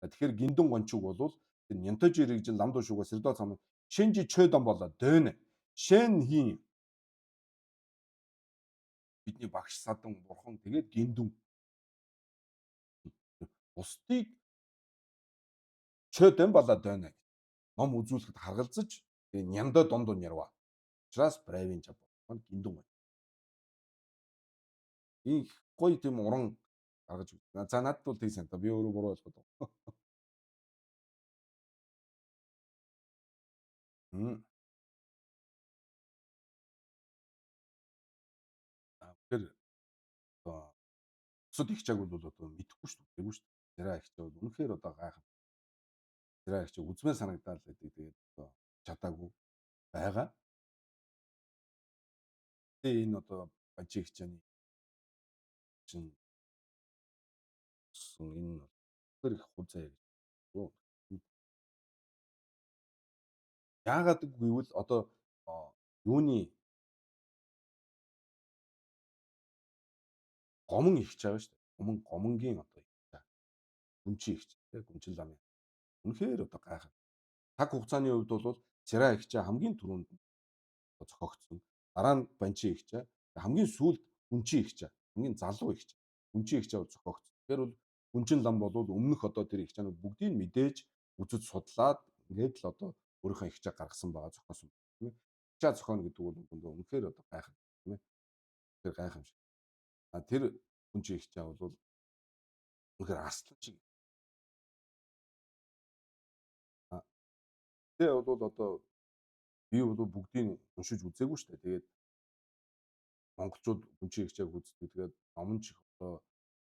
Тэгэхээр гиндүн гончиг бол тэр нянтожи рэгжин ламдуу шуга сэрдо цам шинжи чойдон болоо дөөнэ. Шэн хийн бидний багш садан бурхан тэгээд гиндүн бусдыг чойдон болоо дөөнэ. Ном үзүүлэхэд харгалзаж тэгээд няндо дондоо нярва. Учраас брайвын жав гиндүн гонч. Их гоё тийм уран гаргаж өгсөн. За надад бол тийм санагдаа. Би өөрөө буруу ойлгоод байгаа. Тэгэхээр одоо бусад их чаг бол одоо мэдэхгүй шүү дээ. Тэгвэл шүү дээ. Зэрэг их чаг бол үнэхээр одоо гайхав. Зэрэг их чаг үзмэн санагдаал гэдэг тэгээд одоо чадаагүй байгаа. Тэгээ энэ одоо бажи их чаны чинь энэ тэр их хувь заяа гэж. Яагаад гэвэл одоо юуны гомон ихч байгаа шүү дээ. Гомон гомонгийн одоо ихч. Гүнчи ихч тий гүнчин ламын. Үнэхээр одоо гайхав. Цаг хугацааны хувьд бол Цэраа ихчээ хамгийн түрүүнд зохиогдсон. Дараа нь Банчи ихчээ, хамгийн сүүлд Гүнчи ихчээ, хамгийн залуу ихчээ. Гүнчи ихчээ бол зохиогдсон. Тэгэхээр бол Гүнчин лам бол өмнөх одоо тэр ихчээнүүд бүгдийг мэдээж үзэж судлаад ингээд л одоо өөрийнхөө ихчээ гаргасан байгаа зохиосон тийм ээ. Ихчээ зохионо гэдэг бол үнэхээр одоо гайхав тийм ээ. Тэр гайхамшиг. А тэр Гүнчи ихчээ бол үнэхээр арслан шиг. Тэгээ бол одоо би бол бүгдийг уншиж үзээгүй шүү дээ. Тэгээд монголчууд Гүнчи ихчээг үздэг. Тэгээд номон ч их одоо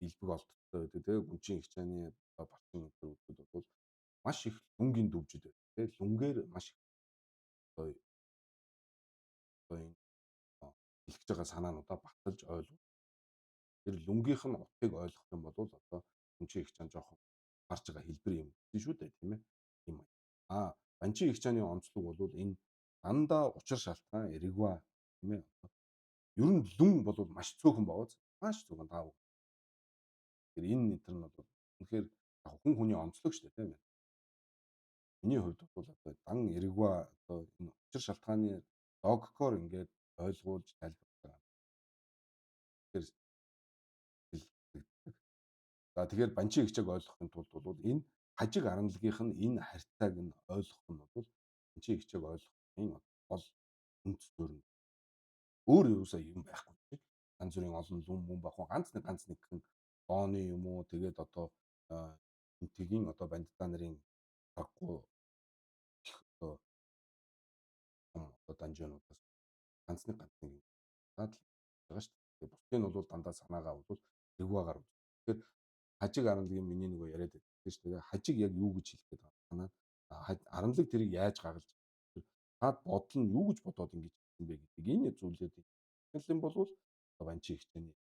илбэг олдтой байдаг. Тэгээд Гүнчи ихчээний одоо барчин энэ үздэг бол маш их лүнгийн дөвжид байдаг. Тэгээд лүнгээр маш их одоо энэ хэлэх гэж байгаа санаануудаа баталж ойлгох. Тэр лүнгийнх нь утгыг ойлгох юм бол одоо Гүнчи ихчээн жоохон гарч байгаа хэлбэр юм шүү дээ, тийм ээ. Тийм. А Банчи ихчээний онцлог бол энэ дандаа учир шалтгаан эргва тийм ээ. Ер нь лүн бол маш цөөхөн баваз, маш цөөхөн таав. Тэгэхээр энэ энэ нь бол үнэхээр яг хүн хүний онцлог шүү дээ, тийм ээ. Миний хувьд бол одоо дан эргва одоо энэ учир шалтгааны логикоор ингээд ойлгуулж тайлбарлаж байгаа. Тэгэхээр за тэгэхээр Банчи ихчээг ойлгохын тулд бол энэ хажиг аранлагийнх нь энэ харьцааг нь ойлгох нь бол Банчи ихчээг ойлгохын гол үндэс суурь. Өөр юусаа юм байхгүй. Янз бүрийн олон лүм мөн байхгүй. Ганц нэг гэн дооны юм уу тэгээд одоо энтгийн одоо бандитаа нарын даггүй их одоо данжиунуудаас ганц нэг юм даад л байгаа шүү дээ. Бусдын нь бол дандаа санаагаа бол тэргүүгаар. Тэгэхээр хажиг аранлагын миний нөгөө яриад байдаг. гэж шүү дээ. Хажиг яг юу гэж хэлэх гээд байгаа санаа. Аранлаг тэрийг яаж гаргалж над бодол нь юу гэж бодоод ингэж хэлсэн бэ гэдэг энэ зүйлүүд юм бол банчи хичээний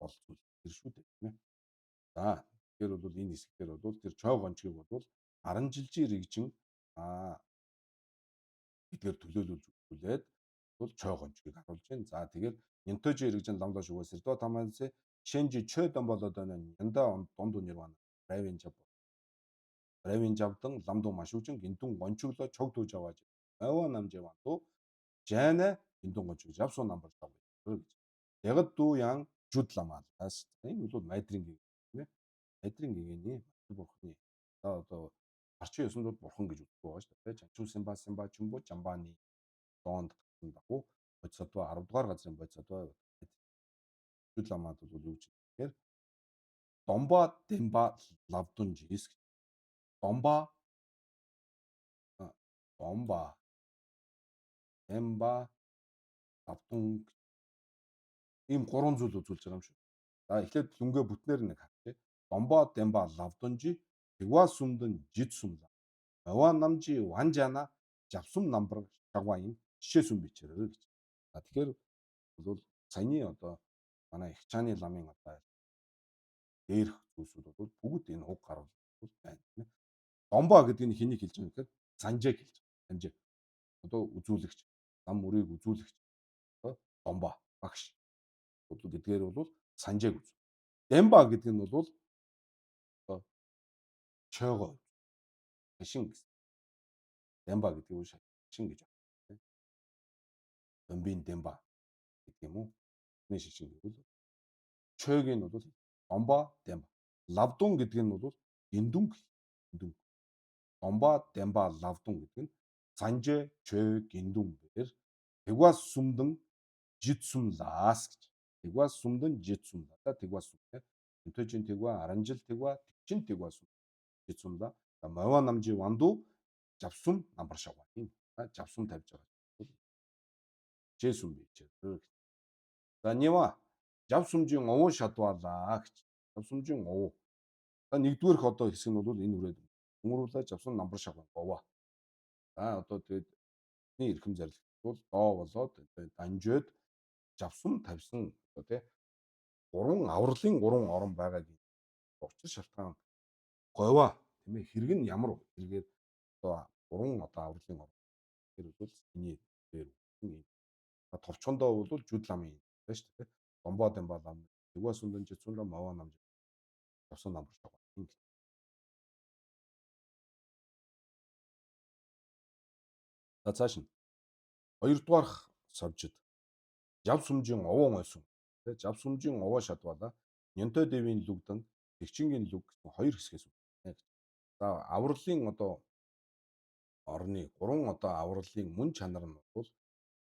гол зүйл тэр шүү дээ, тийм ээ. За тэгэхээр бол энэ хэсэг дээр бол тэр чой гончгийг бол аранжилжийн рэгжин гэдгээр төлөөлүүлж үзүүлээд бол чой гончгийг харуулж байна. За тэгэхээр Нинтожи рэгжин ламдо шүгөө сэрдо тамансе шенжи чой дон болоод байна. Янда дунд нирвана равин жав. Равин жавдан ламдо машүүжин гинтүн гончигло чог дүүж авааж. Майва намжаван ту жайна гинтүн гончиг жавсуу намбар жав гэж. Ягд дүү ян жуд ламаалаас. Энэ бол майдрын гэг тийм ээ. Майдрын гэгэний бурхны. За одоо орчин ёсонд бол бурхан гэж үздэг байгаа шүү дээ. Чанчуу симба симба чүмбо жамбаны доонд гарсан дагуу бодисадва 10 дугаар газрын бодисадва жуд ламаад бол юу гэж тэгэхээр Домба Демба Лавдун жис гэж. Домба Домба Демба Лавдун ийм гурван зүйл үзүүлж байгаа юм шүү. За эхлээд лүнгээ бүтнээр нэг харъя. Домба Демба Лавдунжи Тэгва сүмдэн жид сүмла. Мава намжи ванжана жавсум намбар шагваин жишээ сүм бичээрэй гэж. За тэгэхээр бол саяны одоо манай их чааны ламын одоо дээрх зүйлсүүд бол бүгд энэ уг гарвал байна, тийм ээ. Домбо гэдэг нь хэнийг хэлж байгаа юм гэхээр санжээг хэлж байгаа. Санжээ. Одоо үзүүлэгч, зам мөрийг үзүүлэгч. Одоо домбо багш. Гэдгээр бол санжээг үз. Демба гэдэг нь бол одоо чойгоо шашин гэсэн. Демба гэдэг нь шашин гэж байна. Домбын демба гэдэг юм уу? Эхний шашин гэвэл чойг нь бол домба демба. Лавдун гэдэг нь бол гиндүн гиндүн. Домба демба лавдун гэдэг нь санжээ чой гиндүн бэр тэгва сүмдэн жид сүмлаас гэж. Тэгва сүмдэн жид сүмла. За тэгва сүм. Энтэжин тэгва аранжил тэгва тэгчин тэгва сүм. Жид сүмла. За мава намжи ванду жавсум намбар шавга. За жавсум тавьж байгаа. Жэсүм бич. За нива жавсумжийн овоо шадвалаа гэж. Жавсумжийн овоо. За нэгдүгээрх одоо хэсэг нь бол энэ үрээд өнгөрүүлээ жавсум намбар шавга овоо. За одоо тэгээд эхний эрхэм зарлигт бол доо болоод данжоод жавсум тавьсан одоо тий гурван авралын гурван орон байгааг учир шалтгаан говьа тийм ээ хэрэг нь ямар хэрэгээр одоо гурван одоо авралын орон тэр бол энэний дээр юм. Товчхондоо бол жүд ламын байна шүү дээ. Домбоо дамбаа лам тэгва сүндэн жицүн лам маваа нам явсан нам болж байгаа. Ингэ. За цааш нь хоёрдугаарх совжид жав сүмжийн овоон ойсон. Тэ жав сүмжийн овоо шадвала Нянтой дэвийн лүгдэн Тэгчингийн лүг гэсэн хоёр хэсгээс үүснэ. За авралын одоо орны гурван одоо авралын мөн чанар нь бол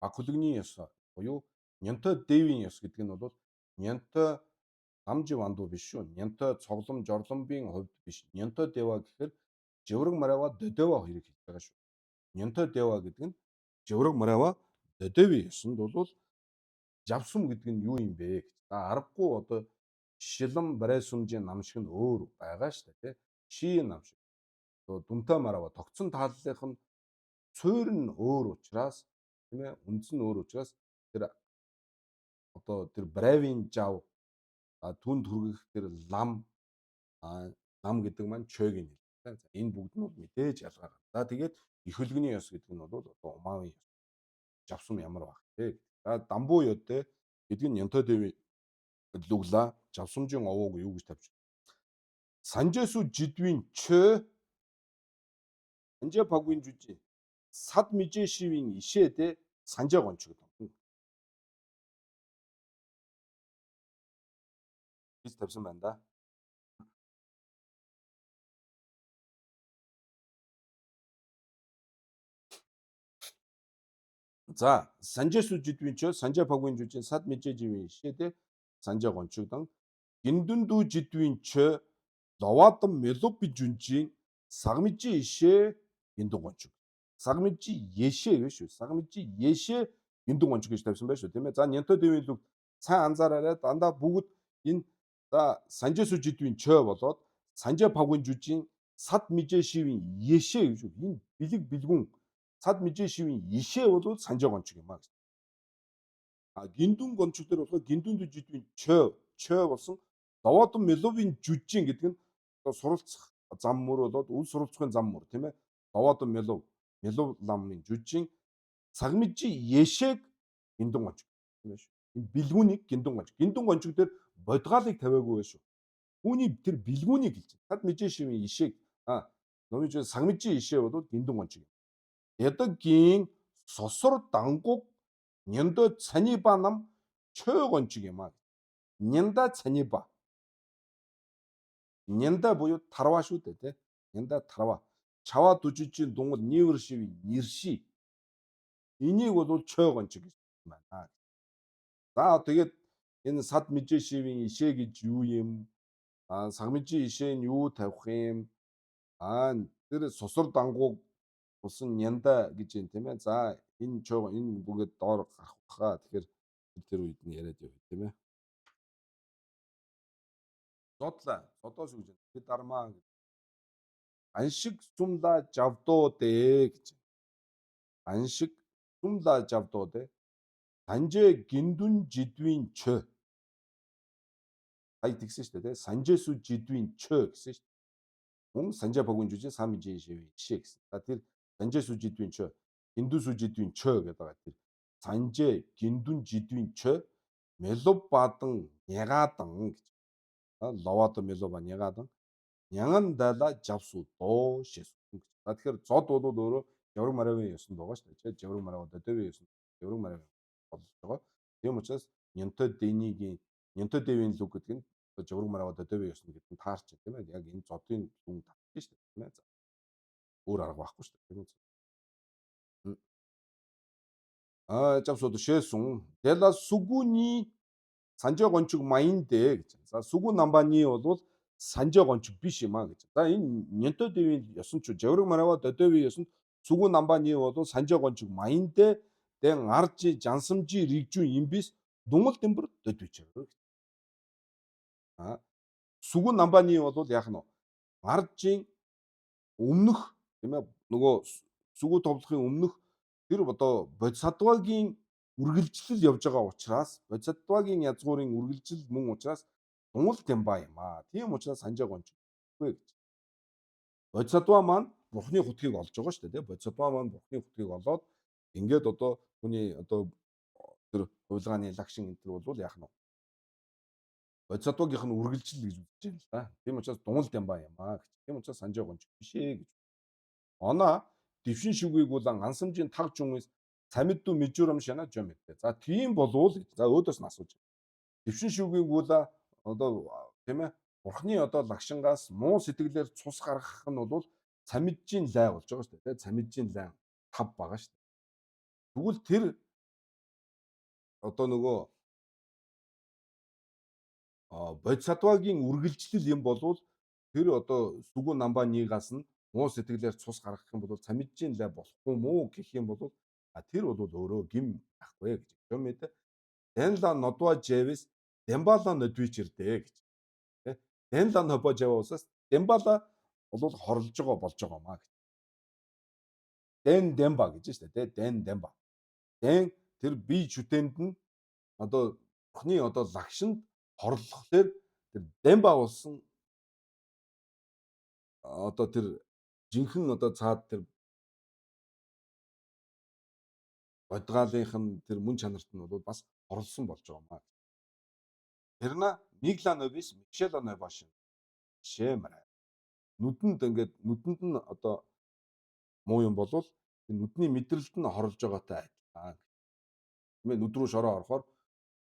баг хөлөгний ёс буюу Нянтой дэвийн ёс гэдэг нь бол Нянтой намжи вандуу биш шүү. Нянтой цоглом жорломбын хувьд биш. Нянтой дэва гэхээр живрэг марава дөдөва хоёрыг хэлж байгаа шүү. Нянтой дэва гэдэг нь живрэг марава дөдөвийн ёсонд бол жавсум гэдэг нь юу юм бэ гэж. За аргагүй одоо шилэн барайсумжийн нам шиг нь өөр байгаа шүү дээ, тий. Ши нам шиг. Одоо дүнтэй марава тогтсон тааллынх нь цуур нь өөр учраас тийм ээ үндэс нь өөр учраас тэр одоо тэр бравийн жав түнд хүргэх тэр лам лам гэдэг маань чойг нь хэлдэг. За энэ бүгд нь бол мэдээж ялгаа. За тэгээд их хөлгөний ёс гэдэг нь бол одоо умаавын ёс. Жавсам ямар байх вэ? За дамбуу ёдэ гэдэг нь Янтой дэви лүгла жавсамжийн овоог юу гэж тавьж. Санжэсү жидвийн чö санжэ багвын жүжи сад мижэшивийн ишээдэ санжэ гончиг гэж тавьсан байна да. За санжэсү жидвийн чö санжэ багвын жүжин сад мижэживийн ишээдэ санжэ гончигдан гиндүндүү жидвийн чö ловадам мелопи жүнжин сагмижи ишээ гиндүн гончиг. Сагмижи ешээ гэж шүү. Сагмижи ешээ гиндүн гончиг гэж тавьсан байна шүү, тийм ээ. За Нянто дэвийн лүг сайн анзаараарай. Дандаа бүгд энэ за санжэсү жидвийн чö болоод Санжаа павгын жүжийн сад мижээ шивийн ешээ гэж энэ бэлэг бэлгүн сад мижээ шивийн ишээ бол санжаа гончиг юм а гэж. А гиндүн гончиг дээр болохоор гиндүн жүжигдвийн чөө чөө болсон ловодон меловын жүжин гэдэг нь одоо суралцах зам мөр болоод үл суралцахын зам мөр, тийм ээ. Ловодон мелов мелов ламын жүжин сагмижи ешээг гиндүн гончиг, тийм ээ шүү. Энэ бэлгүүнийг гиндүн гончиг. Гиндүн гончиг дээр бодгаалыг тавиагүй байх шүү. Үүний тэр бэлгүүнийг хэлж. Сад мижээ шивийн ишээг а номын жин сагмижи ишээ бол гиндүн гончиг. Ядагийн сосор дангуг нямдо цаниба нам чой гончиг юм а. Нянда цаниба. Нянда буюу тарваа шүү дээ, тий. Нянда тарваа. Чаваа дүжижийн дунгал нивэр шив нэрши. Энийг бол чой гончиг гэж байна. За тэгээд энэ сад мижээ шивийн ишээ гэж юу юм? А сагмижийн ишээ нь юу тавих юм? А тэр сусар дангууг болсон нянда гэж юм, тийм ээ. За энэ чой энэ бүгд доор гарах баха. Тэгэхээр тэр үед нь яриад явъя, тийм ээ. Зодлаа. Зодоос гэж бид дармаа гэж. Аншиг сумла жавдуу дээ гэж. Аншиг сумла жавдуу дээ. Санжээ гиндүн жидвийн чөө. Сая тэгсэн шүү дээ, тийм. Санжээсү жидвийн чөө гэсэн шүү дээ. Мөн санжаа богино жүжин самжин шивийн жишээ гэсэн. За тэр санжээсү жидвийн чөө, гиндүсү жидвийн чөө гэдэг байгаа тэр. Санжээ гиндүн жидвийн чөө мелов бадан нягадан гэж. Ловадо мелоба нягадан няган дала жавсу доо шээс. За тэгэхээр зод бол өөрөө жавраг маравын ёсонд байгаа шүү дээ. Жавраг марава додовын ёсонд жавраг маравын болж байгаа. Тийм учраас нянтой дэнигийн нянтой дэвийн лүг гэдэг нь жавраг марава додовын ёсонд гэдэг нь таарч, тийм ээ. Яг энэ зодын лүн таарч шүү дээ, тийм ээ. Өөр арга байхгүй шүү дээ, тийм ээ. А жавсууд шээсэн. Дэла сүгүний санжаа гончиг маяндэ гэж. За сүгү намбаны бол санжаа гончиг биш юм а гэж. За энэ нянтой дэвийн ёсон ч жавраг марава додовын ёсонд сүгү намбаны бол санжаа гончиг маяндэ дэн аржи жансамжи ригжүн имбис дунгал дэмбэр додвич. А сүгү намбаны бол яах нь аржийн өмнөх, тийм ээ, нөгөө сүгү товлохын өмнөх тэр одоо бодисадвагийн үргэлжлэл явж байгаа учраас бодисадвагийн язгуурын үргэлжлэл мөн учраас дунгал дэмба юм аа. Тийм учраас санжаа гончгүй гэж. Бодисадва маань бурхны хутгийг олж байгаа шүү дээ, тийм. Бодисадва маань бурхны хутгийг олоод ингээд одоо хүний одоо тэр хувилгааны лагшин энэ төр бол яах нь бодисадвагийнх нь үргэлжлэл гэж үзэж байна л да. Тийм учраас дунгал дэмба юм аа гэж. Тийм учраас санжаа гонч биш ээ гэж. Оноо дэвшин шүгийг улаан ансамжийн таг жунгис самидду мижурам шана жом гэдэг. За тийм болвол гэж. За өөдөөс нь асууж. Дэвшин шүгийг улаа одоо, тийм ээ, бурхны одоо лагшингаас муу сэтгэлээр цус гаргах нь бол самиджийн лай болж байгаа шүү дээ. Самиджийн лай тав байгаа шүү дээ. Тэгвэл тэр одоо нөгөө бодисадвагийн үргэлжлэл юм болвол тэр одоо сүгү намба нийгаас нь муу сэтгэлээр цус гаргах юм бол самиджийн лай болохгүй мүү гэх юм бол а тэр бол өөрөө гим байхгүй гэж. Юм мэдээ. Денла нодва жевис дембала нодвичэрдэ гэж. Денла нобо жевосаас дембала бол хорлож байгаа болж байгаа маа гэж. Ден демба гэж шүү дээ. Ден демба. Ден тэр бие шүтээнд нь одоо бурхны одоо лагшинд хорлохлоор тэр демба болсон одоо тэр жинхэнэ одоо цаад тэр бодгаалынх нь тэр мөн чанарт нь бол бас орлсон болж байгаа юм аа. Тэрна Мигла Нобис Мишела Нобашин шэмрэ. Нүдэнд ингээд нүдэнд нь одоо муу юм болвол нүдний мэдрэлд нь хорлож байгаатай адилхан. Тийм ээ, нүд рүү шороо орохоор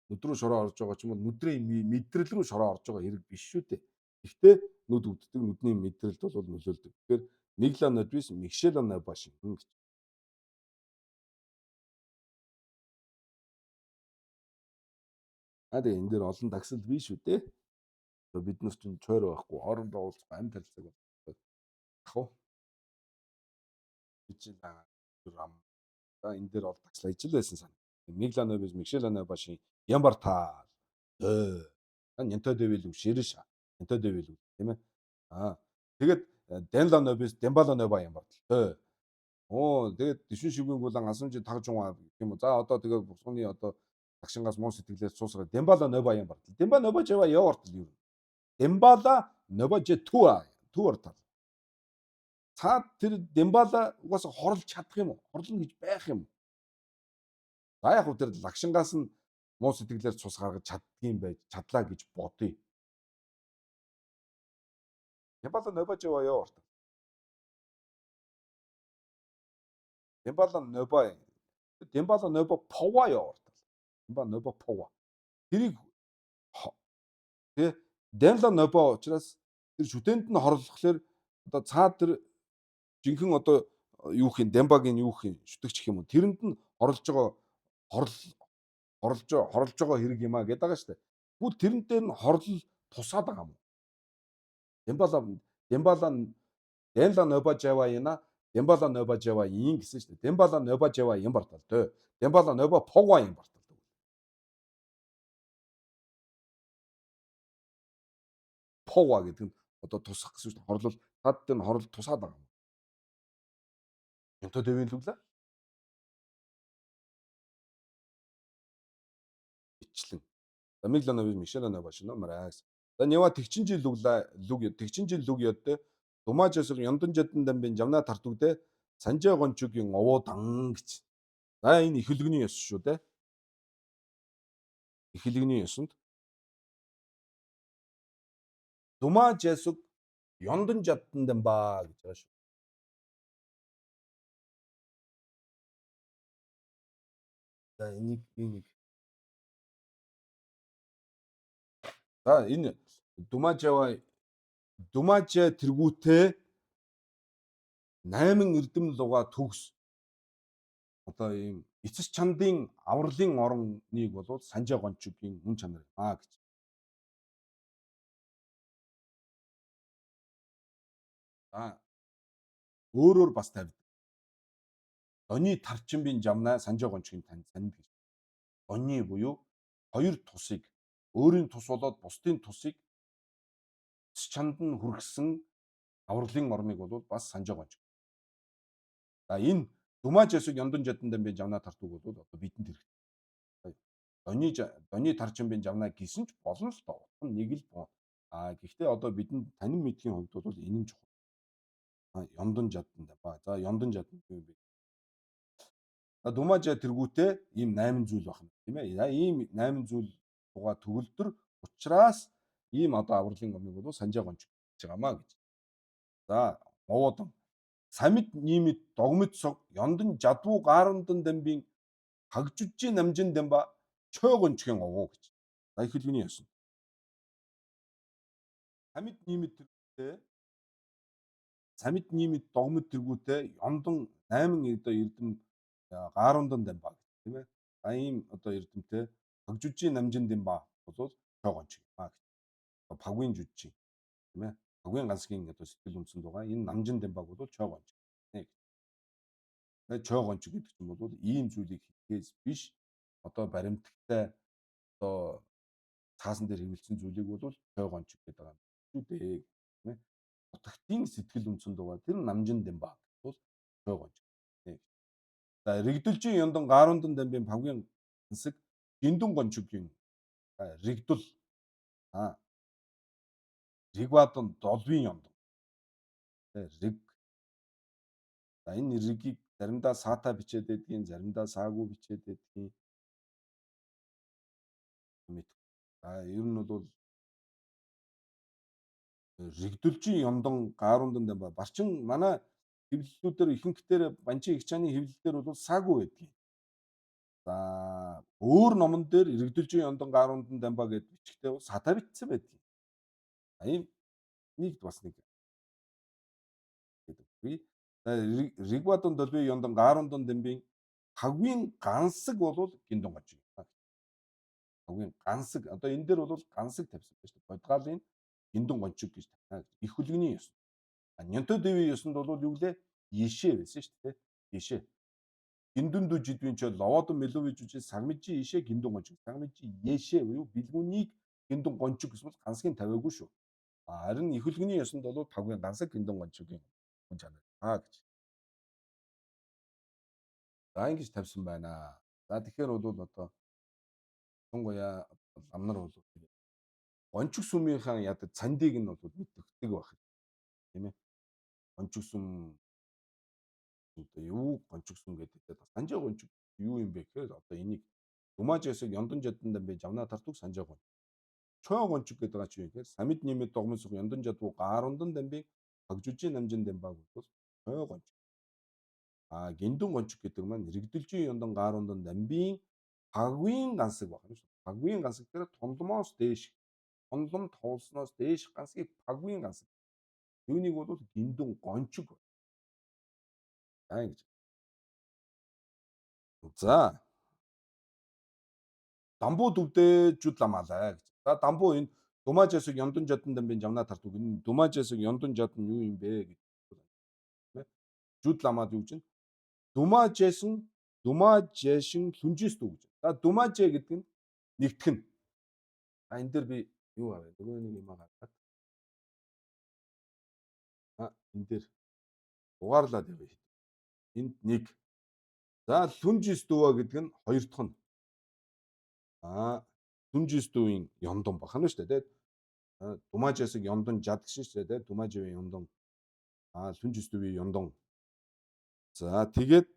нүд рүү шороо орж байгаа ч юм уу нүдрийн мэдрэл рүү шороо орж байгаа хэрэг биш шүү дээ. Гэхдээ нүд өвддөг, нүдний мэдрэлд бол нөлөөлдөг. Тэгэхээр Мигла Нобис Мишела Нобашин гэж. А тэгээ энэ дээр олон дагсал бий шүү дээ. Одоо бид нар чинь чойр байхгүй, хоорондоо уулзах амь талцаг бол ах уу. Рам. За энэ дээр бол дагсал ижил байсан сан. Мигла Нобис Мишела Нобашин ямбар та. Нянтой дэвэл ширэш. Нянтой дэвэл, тийм ээ. Аа тэгээд Данла Нобис Дембала Ноба юм бартал. Оо тэгээд дэшүн шивгийн гулан асамжи таг жун гэх юм уу. За одоо тэгээд бусганы одоо агшингаас муу сэтгэлээс цуусгаа Дембала Ноба юм бартал. Демба Ноба жава яа бартал юу. Дембала Ноба же туа туар тал. Цаад тэр Дембала угаасаа хорлж чадах юм уу? Хорлно гэж байх юм уу? За яг хөө тэр лагшингаас нь муу сэтгэлээр цус гаргаж чаддгийм байж чадлаа гэж бодъё. Дембала Ноба жава яа бартал. Дембала Ноба Дембала Ноба пова яа бартал. Демба Ноба пова. Тэрийг тэ Данла Ноба учраас тэр шүтэнд нь хорлохлоор одоо цаад тэр жинхэнэ одоо юу хин Дембагийн юу хин шүтгч гэх юм уу тэрэнд нь хорлож байгаа хорл хорлож хорлож байгаа хэрэг юм а гэдэг байгаа шүү дээ. Тэгвэл тэрэн дээр нь хорлол тусаад байгаа юм уу? Дембала Дембала Данла Ноба жава яна Дембала Ноба жава ин гэсэн шүү дээ. Дембала Ноба жава юм бартал дөө. Дембала Ноба погва юм бартал. Пова гэдэг нь одоо тусах гэсэн шүү дээ. Хорлол тад дээр нь хорлол тусаад байгаа юм. Энто дэвийн лүглээ. Ичлэн. За миглано би мишэна ноба шино маракс. За нева тэгчин жил лүглээ лүг тэгчин жил лүг ёдтой. Думаажээс яндан жадан дамбын жамнаа тартүгдэ санжаа гончугийн овоо дан гэж. За энэ эхлэгний ёс шүү дээ. Эхлэгний ёсонд Думаажээс яндан жадан дамба гэж байгаа шүү. За энийг За энэ Думаажава Думаажа тэргүүтээ 8 эрдэм луга төгс одоо ийм эцэс чандын авралын оронныг бол Санжаа гончугийн мөн чанар юм а гэж. За өөрөөр бас тавьдаг. Доны тарчинбын жамнаа Санжаа гончгийн тань санд гэж. Доны буюу хоёр тусыг өөрийн тус болоод бусдын тусыг эцэс чанд нь хүргэсэн авралын орныг бол бас Санжаа гонч. За энэ Думаажээс яндан жадан дамбын жамнаа тартуг бол одоо бидэнд хэрэгтэй. Доны доны тарчинбын жамнаа гэсэн ч болно л доо. Утга нь нэг л боо. А гэхдээ одоо бидэнд танин мэдхийн хувьд бол энэ нь чухал. Яндан жадан дамба. За яндан жадан юу юм бэ? За Думаажа тэргүүтээ ийм 8 зүйл байх юм тийм ээ. За ийм 8 зүйл тугаа төгөлдөр учраас ийм одоо авралын орныг бол Санжаа гонч гэж байгаамаа гэж. За овоодан самид нимэд догмид сог ёндон жадвуу гаарандан дамбын хагжүжийн намжин дамба чой гончгийн овоо гэж. За их хэлбэний ёс. Самид нимэд тэргүүтээ самид нимэд догмид тэргүүтээ ёндон 8 одоо эрдэм гаарандан дамба гэж тийм ээ. За ийм одоо эрдэмтэй хагжүжийн намжин дамба бол чой гонч юм а гэж. Пагвын жүжиг тийм ээ. Пагвын гансгийн одоо сэтгэл үндэсэнд байгаа энэ намжин дамбаг бол чой гонч. Тэгээд чой гонч гэдэг чинь бол ийм зүйлийг хийхээс биш одоо баримттай одоо цаасан дээр хэвлэлсэн зүйлийг бол чой гонч гэдэг байгаа юм шүү дээ тийм ээ. Утгтын сэтгэл үндэсэнд байгаа тэр намжин дамба бол чой гонч. За рэгдэлжийн юндан гаарундан дамбын павгийн гансаг гиндүн гончгийн рэгдэл ригвадан долвын юндан. Риг. За энэ ригийг заримдаа саата бичээд байдгийн, заримдаа саагүй бичээд байдгийн. Мэд. А ер нь бол рэгдэлжийн юндан гаарундан дамба барчин манай хэвлэлүүдээр ихэнхдээ банчин ихчааны хэвлэлдэр бол саагүй байдгийн. За өөр номон дээр иргэдэлжийн ёндан гаарундан дамба гэд бичгтээ бол сата бичсэн байдгийн. А ийм нэг бас нэг гэдэг би. За Ригвадон долби ёндан гаарундан дамбын хагвын гансаг бол гиндон гож. Хагвын гансаг одоо энэ дээр бол гансаг тавьсан байна шүү дээ. Бодгаалын гиндон гончиг гэж тавина. Их хүлэгний ёс. А Нянто дэви ёсонд бол юу гэлээ? Ешээ байсан шүү дээ. Ешээ. Гиндүн дүү жидвин ч ловодон мелови жүжиг сагмижи ишээ гиндүн гончиг. Сагмижи ешээ буюу бэлгүүнийг гиндүн гончиг гэсэн бол гансгийн тавиагүй шүү. Харин их хөлгөний ёсонд бол пагвын гансаг гиндэн гончигийн мөн чанар гэж. За ингэж тавьсан байна. За тэгэхээр бол одоо тунгуяа ламнар бол гончиг сүмийнхаа ядаг цандыг нь бол мэддэг байх тийм ээ. Гончиг сүм одоо юу гончиг сүм гэдэг те санжаа гончиг юу юм бэ гэхээр одоо энийг Думаажэсэг ёндон жадан дамби жавна тартуг санжаа гон. Чой гончиг гэдэг байгаа чи юу гэхээр самид нэмэд догмон суг ёндон жадвуу гаарундан дамби хагжужийн намжин дамбаг бол чой гончиг. А гиндэн гончиг гэдэг маань рэгдэлжийн ёндон гаарундан дамбийн пагвын гансаг байна шүү. Пагвын гансаг дээр тунлмоос дээш тунлом товлсноос дээш гансгийг пагвын гансаг. Үүнийг бол гиндэн гончиг. За ингэж. За дамбуу дүвдээ жүд ламаалаа гэж. За дамбуу энэ Думаажэсэг ёндон жадан дамбын жамнаа тартуг. Энэ Думаажэсэг ёндон жадан юу юм бэ гэж. Жүд ламаад юу гэж нь Думаажэсэн Думаажэшин лүнжис дүү гэж. За Думаажэ гэдэг нь нэгтгэх нь. А энэ дээр би юу хараа? Нөгөө нэг юм гаргаад. А энэ дээр угаарлаад явъя. Энд нэг. За лүнжис дүүа гэдэг нь хоёр дахь нь. А лүнжис дүүийн ёндон бахна шүү дээ. Думаажэсэг ёндон жад гэсэн шүү дээ. Думаажэвийн ёндон. А лүнжис дүүийн ёндон. За тэгээд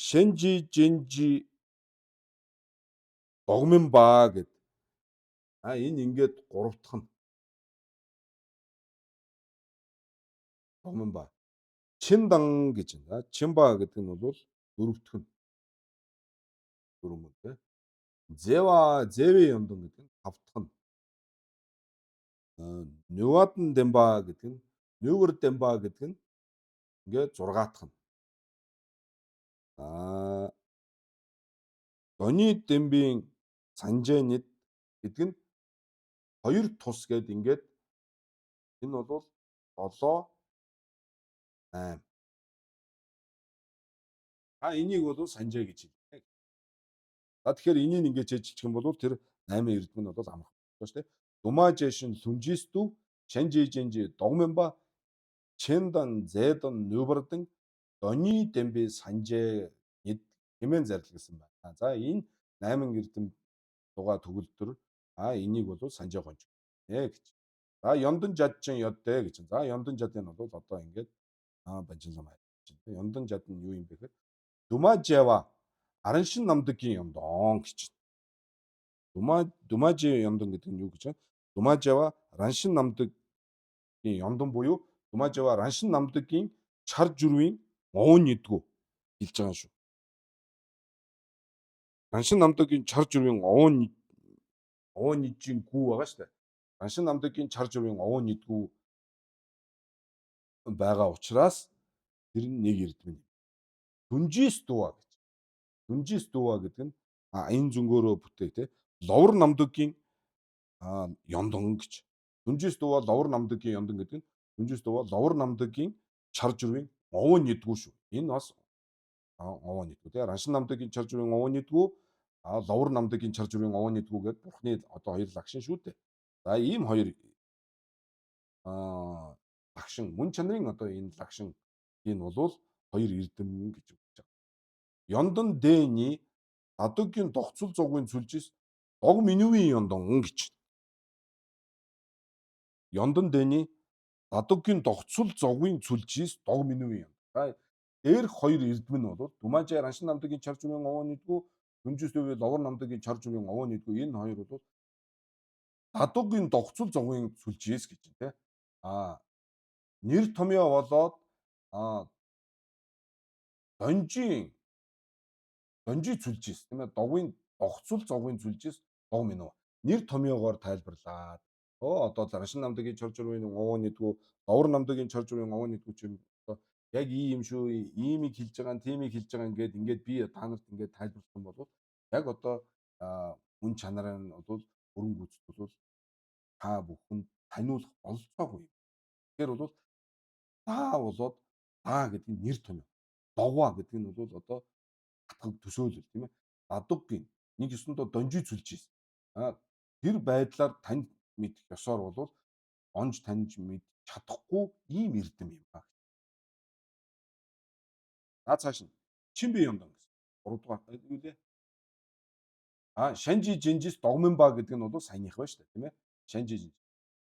Шэнжи жинжи догмин ба гэд. А энэ ингээд гурав дахь нь. Догмин ба. Чиндан гэж байна. Чинба гэдэг нь бол дөрөв дэх нь. Дөрөв мөн тэ. Зева зэвэ ёндон гэдэг нь тав дахь нь. Нювадан демба гэдэг нь нювэр демба гэдэг нь ингээд зургаат дахь нь. Аа Дони дембийн санжэнид гэдэг нь хоёр тус гэд ингээд энэ бол 7 8. А энийг бол санжаа гэж хэлнэ. За тэгэхээр энийг ингээд чэжилчих юм бол тэр 8 эрдэм нь бол амархан байна шүү дээ. Думаажэшин лүнжистүү шанжижэнжи догмэнба чэндан зэдон нүбэрдэн дони дэмби санжээ нид хэмээн зарлигсан байна. За энэ 8 эрдэм дугаа төгөлдөр а энийг бол санжаа гонж нэ гэж. За ёндон жадчин ёддэ гэж. За ёндон жадын бол одоо ингээд банжинлам хайж. Ёндон жад нь юу юм бэ гэхээр Думажава араншин намдгийн ёндон гэж. Думажи ёндон гэдэг нь юу гэж байна? Думажава раншин намдгийн ёндон буюу Думажава раншин намдгийн чар жүрвийн овон нэгдгүү хэлж байгаа шүү. Раншин намдгийн чар жүрвийн овон нэгжийн гүү байгаа шүү дээ. Раншин намдгийн чар жүрвийн овон нэгдгүү байгаа учраас тэр нь нэг эрдэм юм. Дүнжис дууа гэж. Дүнжис дууа гэдэг нь энэ зөнгөөрөө бүтээх те. Ловр намдгийн ёндон гэж. Дүнжис дууа ловр намдгийн ёндон гэдэг нь дүнжис дууа ловр намдгийн чар жүрвийн овон нэгдгүү шүү. Энэ бас овон нэгдгүү те. Раншин намдгийн чар жүрвийн овон нэгдгүү, ловр намдгийн чар жүрвийн овон нэгдгүү гэдээ бурхны одоо хоёр лагшин шүү дээ. За ийм хоёр лагшин мөн чанарын одоо энэ лагшин энэ бол хоёр эрдэм гэж үгж байгаа. Ёндон дэний дадугийн догцол зугын сүлжис дог минүвийн ёндон гэж. Ёндон дэний дадугийн догцол зугын сүлжис дог минүвийн ёндон. За дээрх хоёр эрдэм нь бол Думаажай раншин намдгийн чар зүрийн овоо нэгдгүү, Дүнжис дөвийн ловор намдгийн чар зүрийн овоо нэгдгүү энэ хоёр бол дадугийн догцол зугын сүлжээс гэж тийм. А нэр томьёо болоод донжийн донжи зүлжээс тийм ээ догын догцол зовгийн зүлжээс дог минь нэр томьёогоор тайлбарлаад одоо раншин намдгийн чор журвын овоо нэгдгүү довор намдгийн чор журвын овоо нэгдгүү ч юм одоо яг ийм юм шүү иймийг хэлж байгаа нь тиймийг хэлж байгаа ингээд ингээд би та нарт ингээд тайлбарлах юм бол яг одоо үн чанар нь бол өрн гүйцэд бол та бүхэн таниулах бололцоогүй. Тэгэхээр бол даа болоод даа гэдэг нь нэр томьёо. Догваа гэдэг нь бол одоо хатгаг төсөөлөл тийм ээ. Дадуггийн нэг ёсондоо донжи зүлж ийсэн. А Тэр байдлаар тань мэдэх ёсоор бол онж таньж мэдж чадахгүй ийм эрдэм юм аа. За цааш нь Чинби Ёндон гэсэн. 3 дугаар юу лээ? Шанжи Жинжис Догминба гэдэг нь бол саяных байна шүү дээ, тийм ээ. Шанжи Жинж.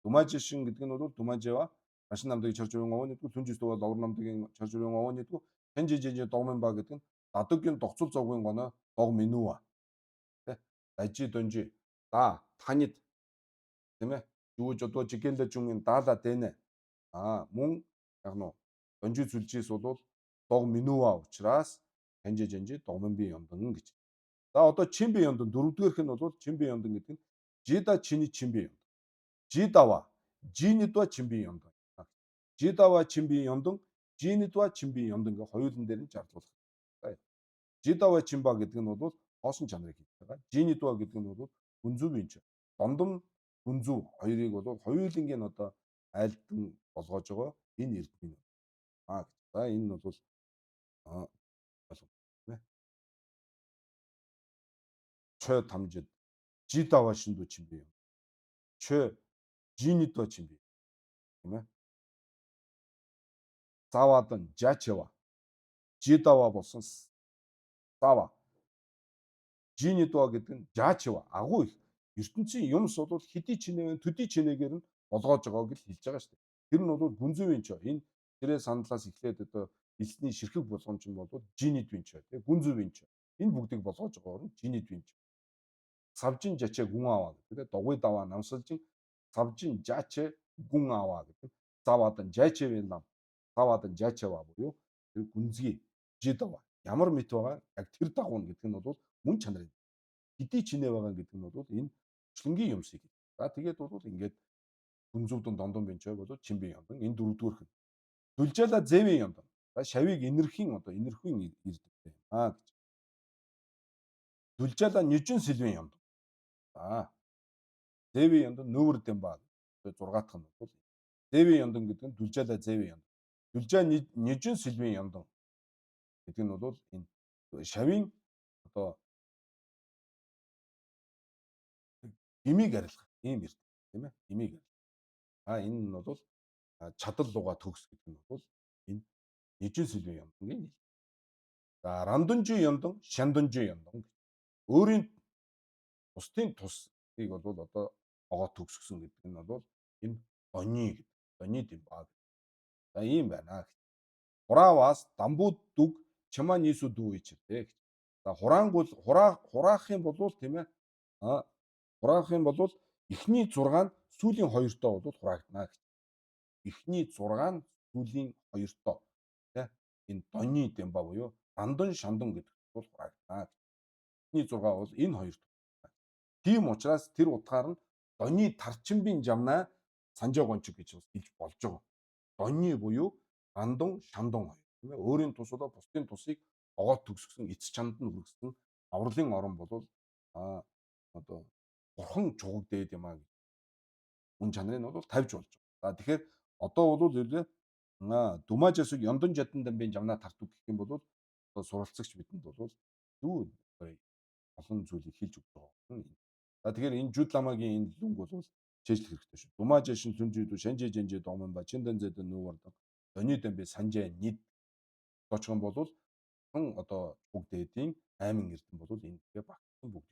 Думажишин гэдэг нь бол Думажева Рашин намдгийн чарж урын овоо нэгдүг Түнжис дуу ловр намдгийн чарж урын овоо нэгдүг Шанжи Жинжи Догминба гэдэг нь Дадугийн догцол зовгийн гоноо Догминуа. Тэ. Дажи донжи. Да танид тийм ээ. Юу жодоо жигэнлэ жүнгийн даала дэнэ. Мөн яг нь донжи зүлжээс бол Догминуа учраас Шанжи Жинжи Догминби ёндон гэж. За одоо Чинби ёндон дөрөвдүгээрх нь бол Чинби ёндон гэдэг нь Жида чини Чинби ёндон. Жидава Жинидва Чинби ёндон. Жидава Чинби ёндон, Жинидва Чинби ёндон гэх хоёулан дээр нь жарлуулах. Жидава Чинба гэдэг нь бол хоосон чанарыг хэлж байгаа. Жинидва гэдэг нь бол гүнзүүвийн ч. Дондом гүнзүү хоёрыг бол хоёулангийн одоо айлдан болгоож байгаа энэ эрдмийн. За энэ нь бол ойлгомжтой. Чой тамжид жидава шиндүү чинби юм. Чой жинидва чинби. Тийм ээ. Завадан жачева. Жидава болсон зава. Жинидва гэдэг нь жачева. Агуу их. ертөнцийн юмс бол хэдий чинээ төдий чинээгээр нь болгоож байгаа гэж хэлж байгаа шүү дээ. Тэр нь бол гүнзүүвийн чой. Энэ тэрэ сандлаас эхлээд одоо элсний ширхэг болгоомж нь бол жинидвийн чой, тийм гүнзүүвийн чой. Энэ бүгдийг болгоож байгаагаар нь жинидвийн чой. Савжин жачээ гүн аваа гэдэг. Дугуй даваа намсалжин савжин жачээ гүн аваа гэдэг. Заваадан жачээвийн лам. Заваадан жачээва буюу тэр гүнзгий жидава. Ямар мэт байгаа яг тэр дагуу гэдэг нь бол мөн чанарын. Хэдий чинээ байгаа гэдэг нь бол энэ хүчлэнгийн юмсыг. За тэгээд бол ингээд гүнзүүдэн дондон бинчой бол чимбийн ёндон энэ дөрөвдүгээрх нь. Дүлжаала зэвийн ёндон. За шавийг инэрхийн одоо инэрхийн ирдэгтэй юм аа гэж. Дүлжаала нижин сэлвийн ёндон. За зэвийн ёндон нүүр дэмба 6 дахь нь бол зэвийн ёндон гэдэг нь дүлжаала зэвийн ёндон. Дүлжаа нижин сэлвийн ёндон гэдэг нь бол энэ шавийн одоо гмийг арилгах ийм эрд тийм ээ гмийг арилгах. Энэ нь бол чадал луга төгс гэдэг нь бол энэ нижин сэлвийн ёндонгийн нийл. За рандонжи ёндон, шандонжи ёндон. Өөрийн тусдын тусыг бол одоо огоо төгсгсөн гэдэг нь бол энэ дони гэдэг. Дони димба. За ийм байна гэж. Хурааваас дамбуу дүг чамаа нийсүү дүү ичвэ гэж. За хураангуул хураах юм бол тийм ээ. Хураах юм бол эхний 6 нь сүүлийн 2-тоо бол хураагдана гэж. Эхний 6 нь сүүлийн 2-тоо тий. Энэ доны дэмба буюу рандон шандон гэдэг бол хураагдана. Эхний 6 бол энэ хоёр. Тийм учраас тэр утгаар нь доны тарчимбийн жамнаа санжаа гончиг гэж бас хэлж болж байгаа. Доны буюу рандон шандон хоёр тийм ээ. Өөрийн тус болоо бусдын тусыг огоот төгсгсөн эц чанд нь хүргэсэн авралын орон бол одоо бурхан чугаг дээд юм аа гэж. Үн чанарыг нь бол тавьж болж байгаа. За тэгэхээр одоо бол үлээ Думажасыг ёндон жадан дамбын жамнаа тартаг гэх юм бол одоо суралцагч бидэнд бол юу олон зүйлийг хэлж өгч байгаа. За тэгэхээр энэ жуд ламагийн энэ лүнг бол чэйжлэх хэрэгтэй шүү. Думажашин сүнжидүү шанжи жанжи домон ба чиндан зэдэн нүүвардан дони дамби санжаа нид тоочхон бол одоо чуг дээдийн 8 эрдэм бол энэ тэгээ багтсан бүгд.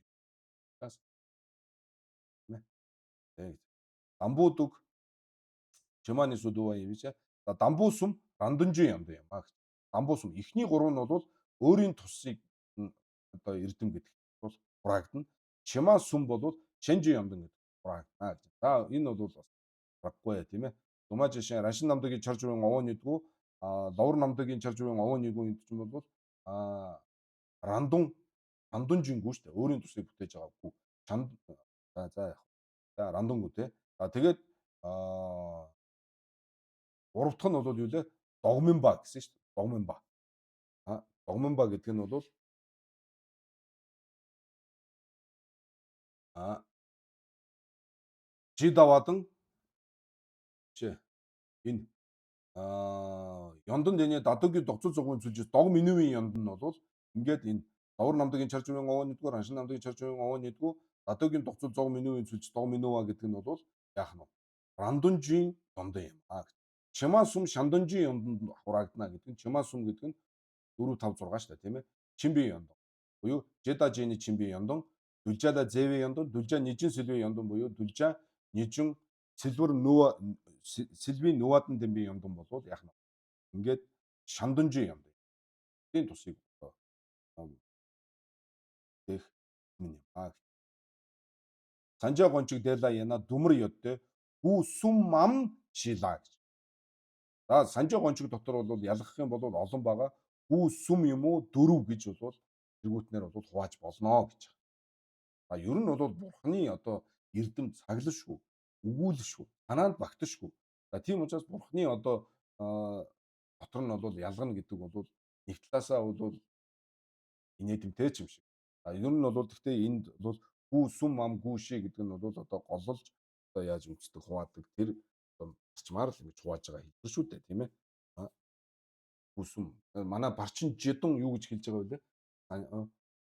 Тийм ээ. Дамбуу дүг Чиманы сүдүва юм биш. За дамбуу сүм рандонжин юм юм аа. Дамбуу сүм эхний гурав нь бол өөрийн тусыг одоо эрдэм гэдэг бол хураагдана. Чимаа сүм бол чэнжин юмдан гэдэг хураагдана гэж. За энэ бол бас аргагүй тийм ээ. Думаа жишээ рашин намдагийн чарж урын овоо нэгдгүү ловр намдагийн чарж урын овоо нэггүй юм чинь бол рандун рандонжингүү шүү дээ. Өөрийн тусыг бүтээж байгаагүй. Чанд за за яг. За рандонгүү те. За тэгээд гурав дахь нь бол юу лээ? Догминба гэсэн шүү дээ. Догминба. Догминба гэдэг нь бол жидавадан чи энэ ёндон дэний дадугийн догцол зугын зүйлжээс дог минүвийн ёнд нь бол ингээд энэ давар намдагийн чарж урын овоо нэгдүгээр, ханшин намдагийн чарж урын овоо нэгдүгээр, Дадогийн дугцал зог менюгийн цүлж дог менюва гэдэг нь бол яах нь вэ? Рандонжийн ёндон юм аа. Чимаа сүм шандонжийн ёндонд хураагдана гэдэг нь чимаа сүм гэдэг нь 4 5 6 шүү дээ, тийм ээ. Чимбийн ёндон. Буюу жедажины чимбийн ёндон, дүлжаала зэвийн ёндон, дүлжаа нижин сэлвийн ёндон буюу дүлжаа нижин сэлвэр нүва сэлвийн нүвадан дэмбийн ёндон болвол яах нь вэ? Ингээд шандонжийн ёндон. Тийм тусыг дэх юм аа. Санжаа гончиг дэла яна дүмэр ёдтой гүү сүм мам шилаа гэж. За санжаа гончиг дотор бол ялгах юм бол олон байгаа. Гүү сүм юм уу дөрөв гэж бол тэргүүтнэр бол хувааж болно гэж. А ер нь бол бурхны одоо эрдэм цаглашгүй, өгүүлшгүй, санаанд багташгүй. За тийм учраас бурхны одоо дотор нь бол ялгана гэдэг бол нэг талаасаа бол инээдэмтэй ч юм шиг. А ер нь бол гэхдээ энд бол гүү сүм ам гүү ши гэдэг нь бол одоо голлолж одоо яаж үндэсдэг хуваадаг тэр зарчмаар л ингэж хувааж байгаа хэлбэр шүү дээ, тийм ээ. Гүү сүм манай барчин жидун юу гэж хэлж байгаа вэ?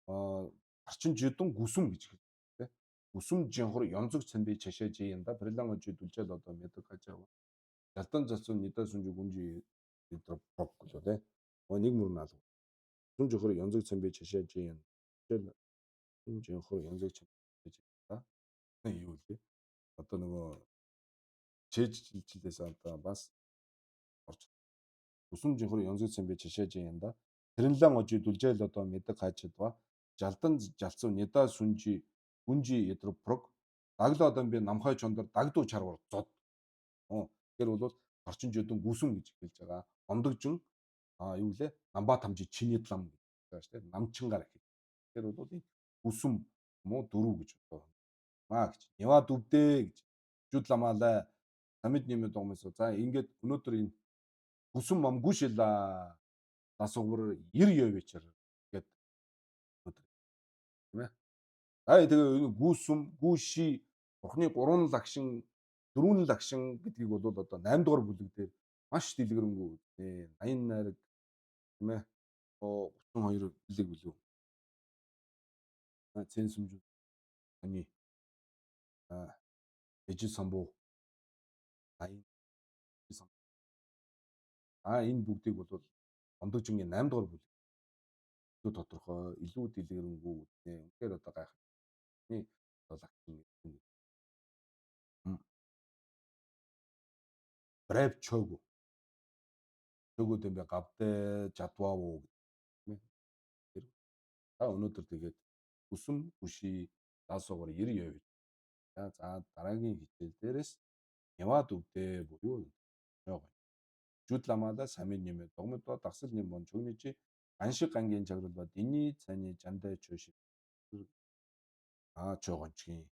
Аа барчин жидун гүсүм гэж хэлж тийм. Гүсүм жинхор ёнзог цэнби чашаа жи янда прилан ожи дүлжэл одоо мэдэг хажаа. Жалдан залцуу нида сүнжи гүнжи өдр прок гэлөө тийм. Нэг мөр наалга. Сүм жинхор ёнзог цэнби чашаа жи янда. Сүм жинхор ёнзог цэнби да. Юу лээ? Одоо нөгөө чэйжжилээс одоо бас орж Үсүм жинхор ёнзог цэнби чашаа жи янда. Тэрнлэн ожи дүлжэл одоо мэдэг хажидва. Жалдан жалцуу нида сүнжи гүнжи ядру прог даглаа одоо би намхай чондөр дагдуу чарвар зод. Тэгэхээр бол орчин жодон гүсүм гэж хэлж байгаа. Ондогжин а юу лээ? Намба тамжи чиний лам гэж байгаа шүү дээ. Намчингаар гэх. Тэгэхээр бол энэ гүсүм юм уу дөрөв гэж одоо маа гэж. Ява дүвдээ гэж. Жүд ламаалаа. Намид нэмэ догмосо. За ингээд өнөөдөр энэ гүсүм мам гүшила дасгавар 90 ёвичэр гэд өнөөдөр тийм ээ. За тэгээ энэ гүсүм гүши бурхны гурван лагшин дөрвөн лагшин гэдгийг бол одоо 8 дугаар бүлэг дээр маш дэлгэрэнгүй үзнэ. 80 найраг тийм ээ. 32 бүлэг билүү. Цэн сүмжүү. Ани. А ээжин самбуу 80. А энэ бүгдийг бол Ондогжингийн 8 дугаар бүлэг илүү тодорхой, илүү дэлгэрэнгүй үзнэ. Үнэхээр одоо гайхалтай. Одоо лагшин Брэв чог. Чөгөө дэмбэ гавдэ жадваа уу гэх тийм ээ. За өнөөдөр тэгээд үсэм хүши даасуугаар 90 явж. За дараагийн хичээл дээрээс яваад өвдөө буюу байгаа. Жүд ламаала самын нэмэ догмодо дагсал нэм бон чөгнөжи ганшиг гангийн чаграл ба диний цаны жандай чөши аа чогончгийн.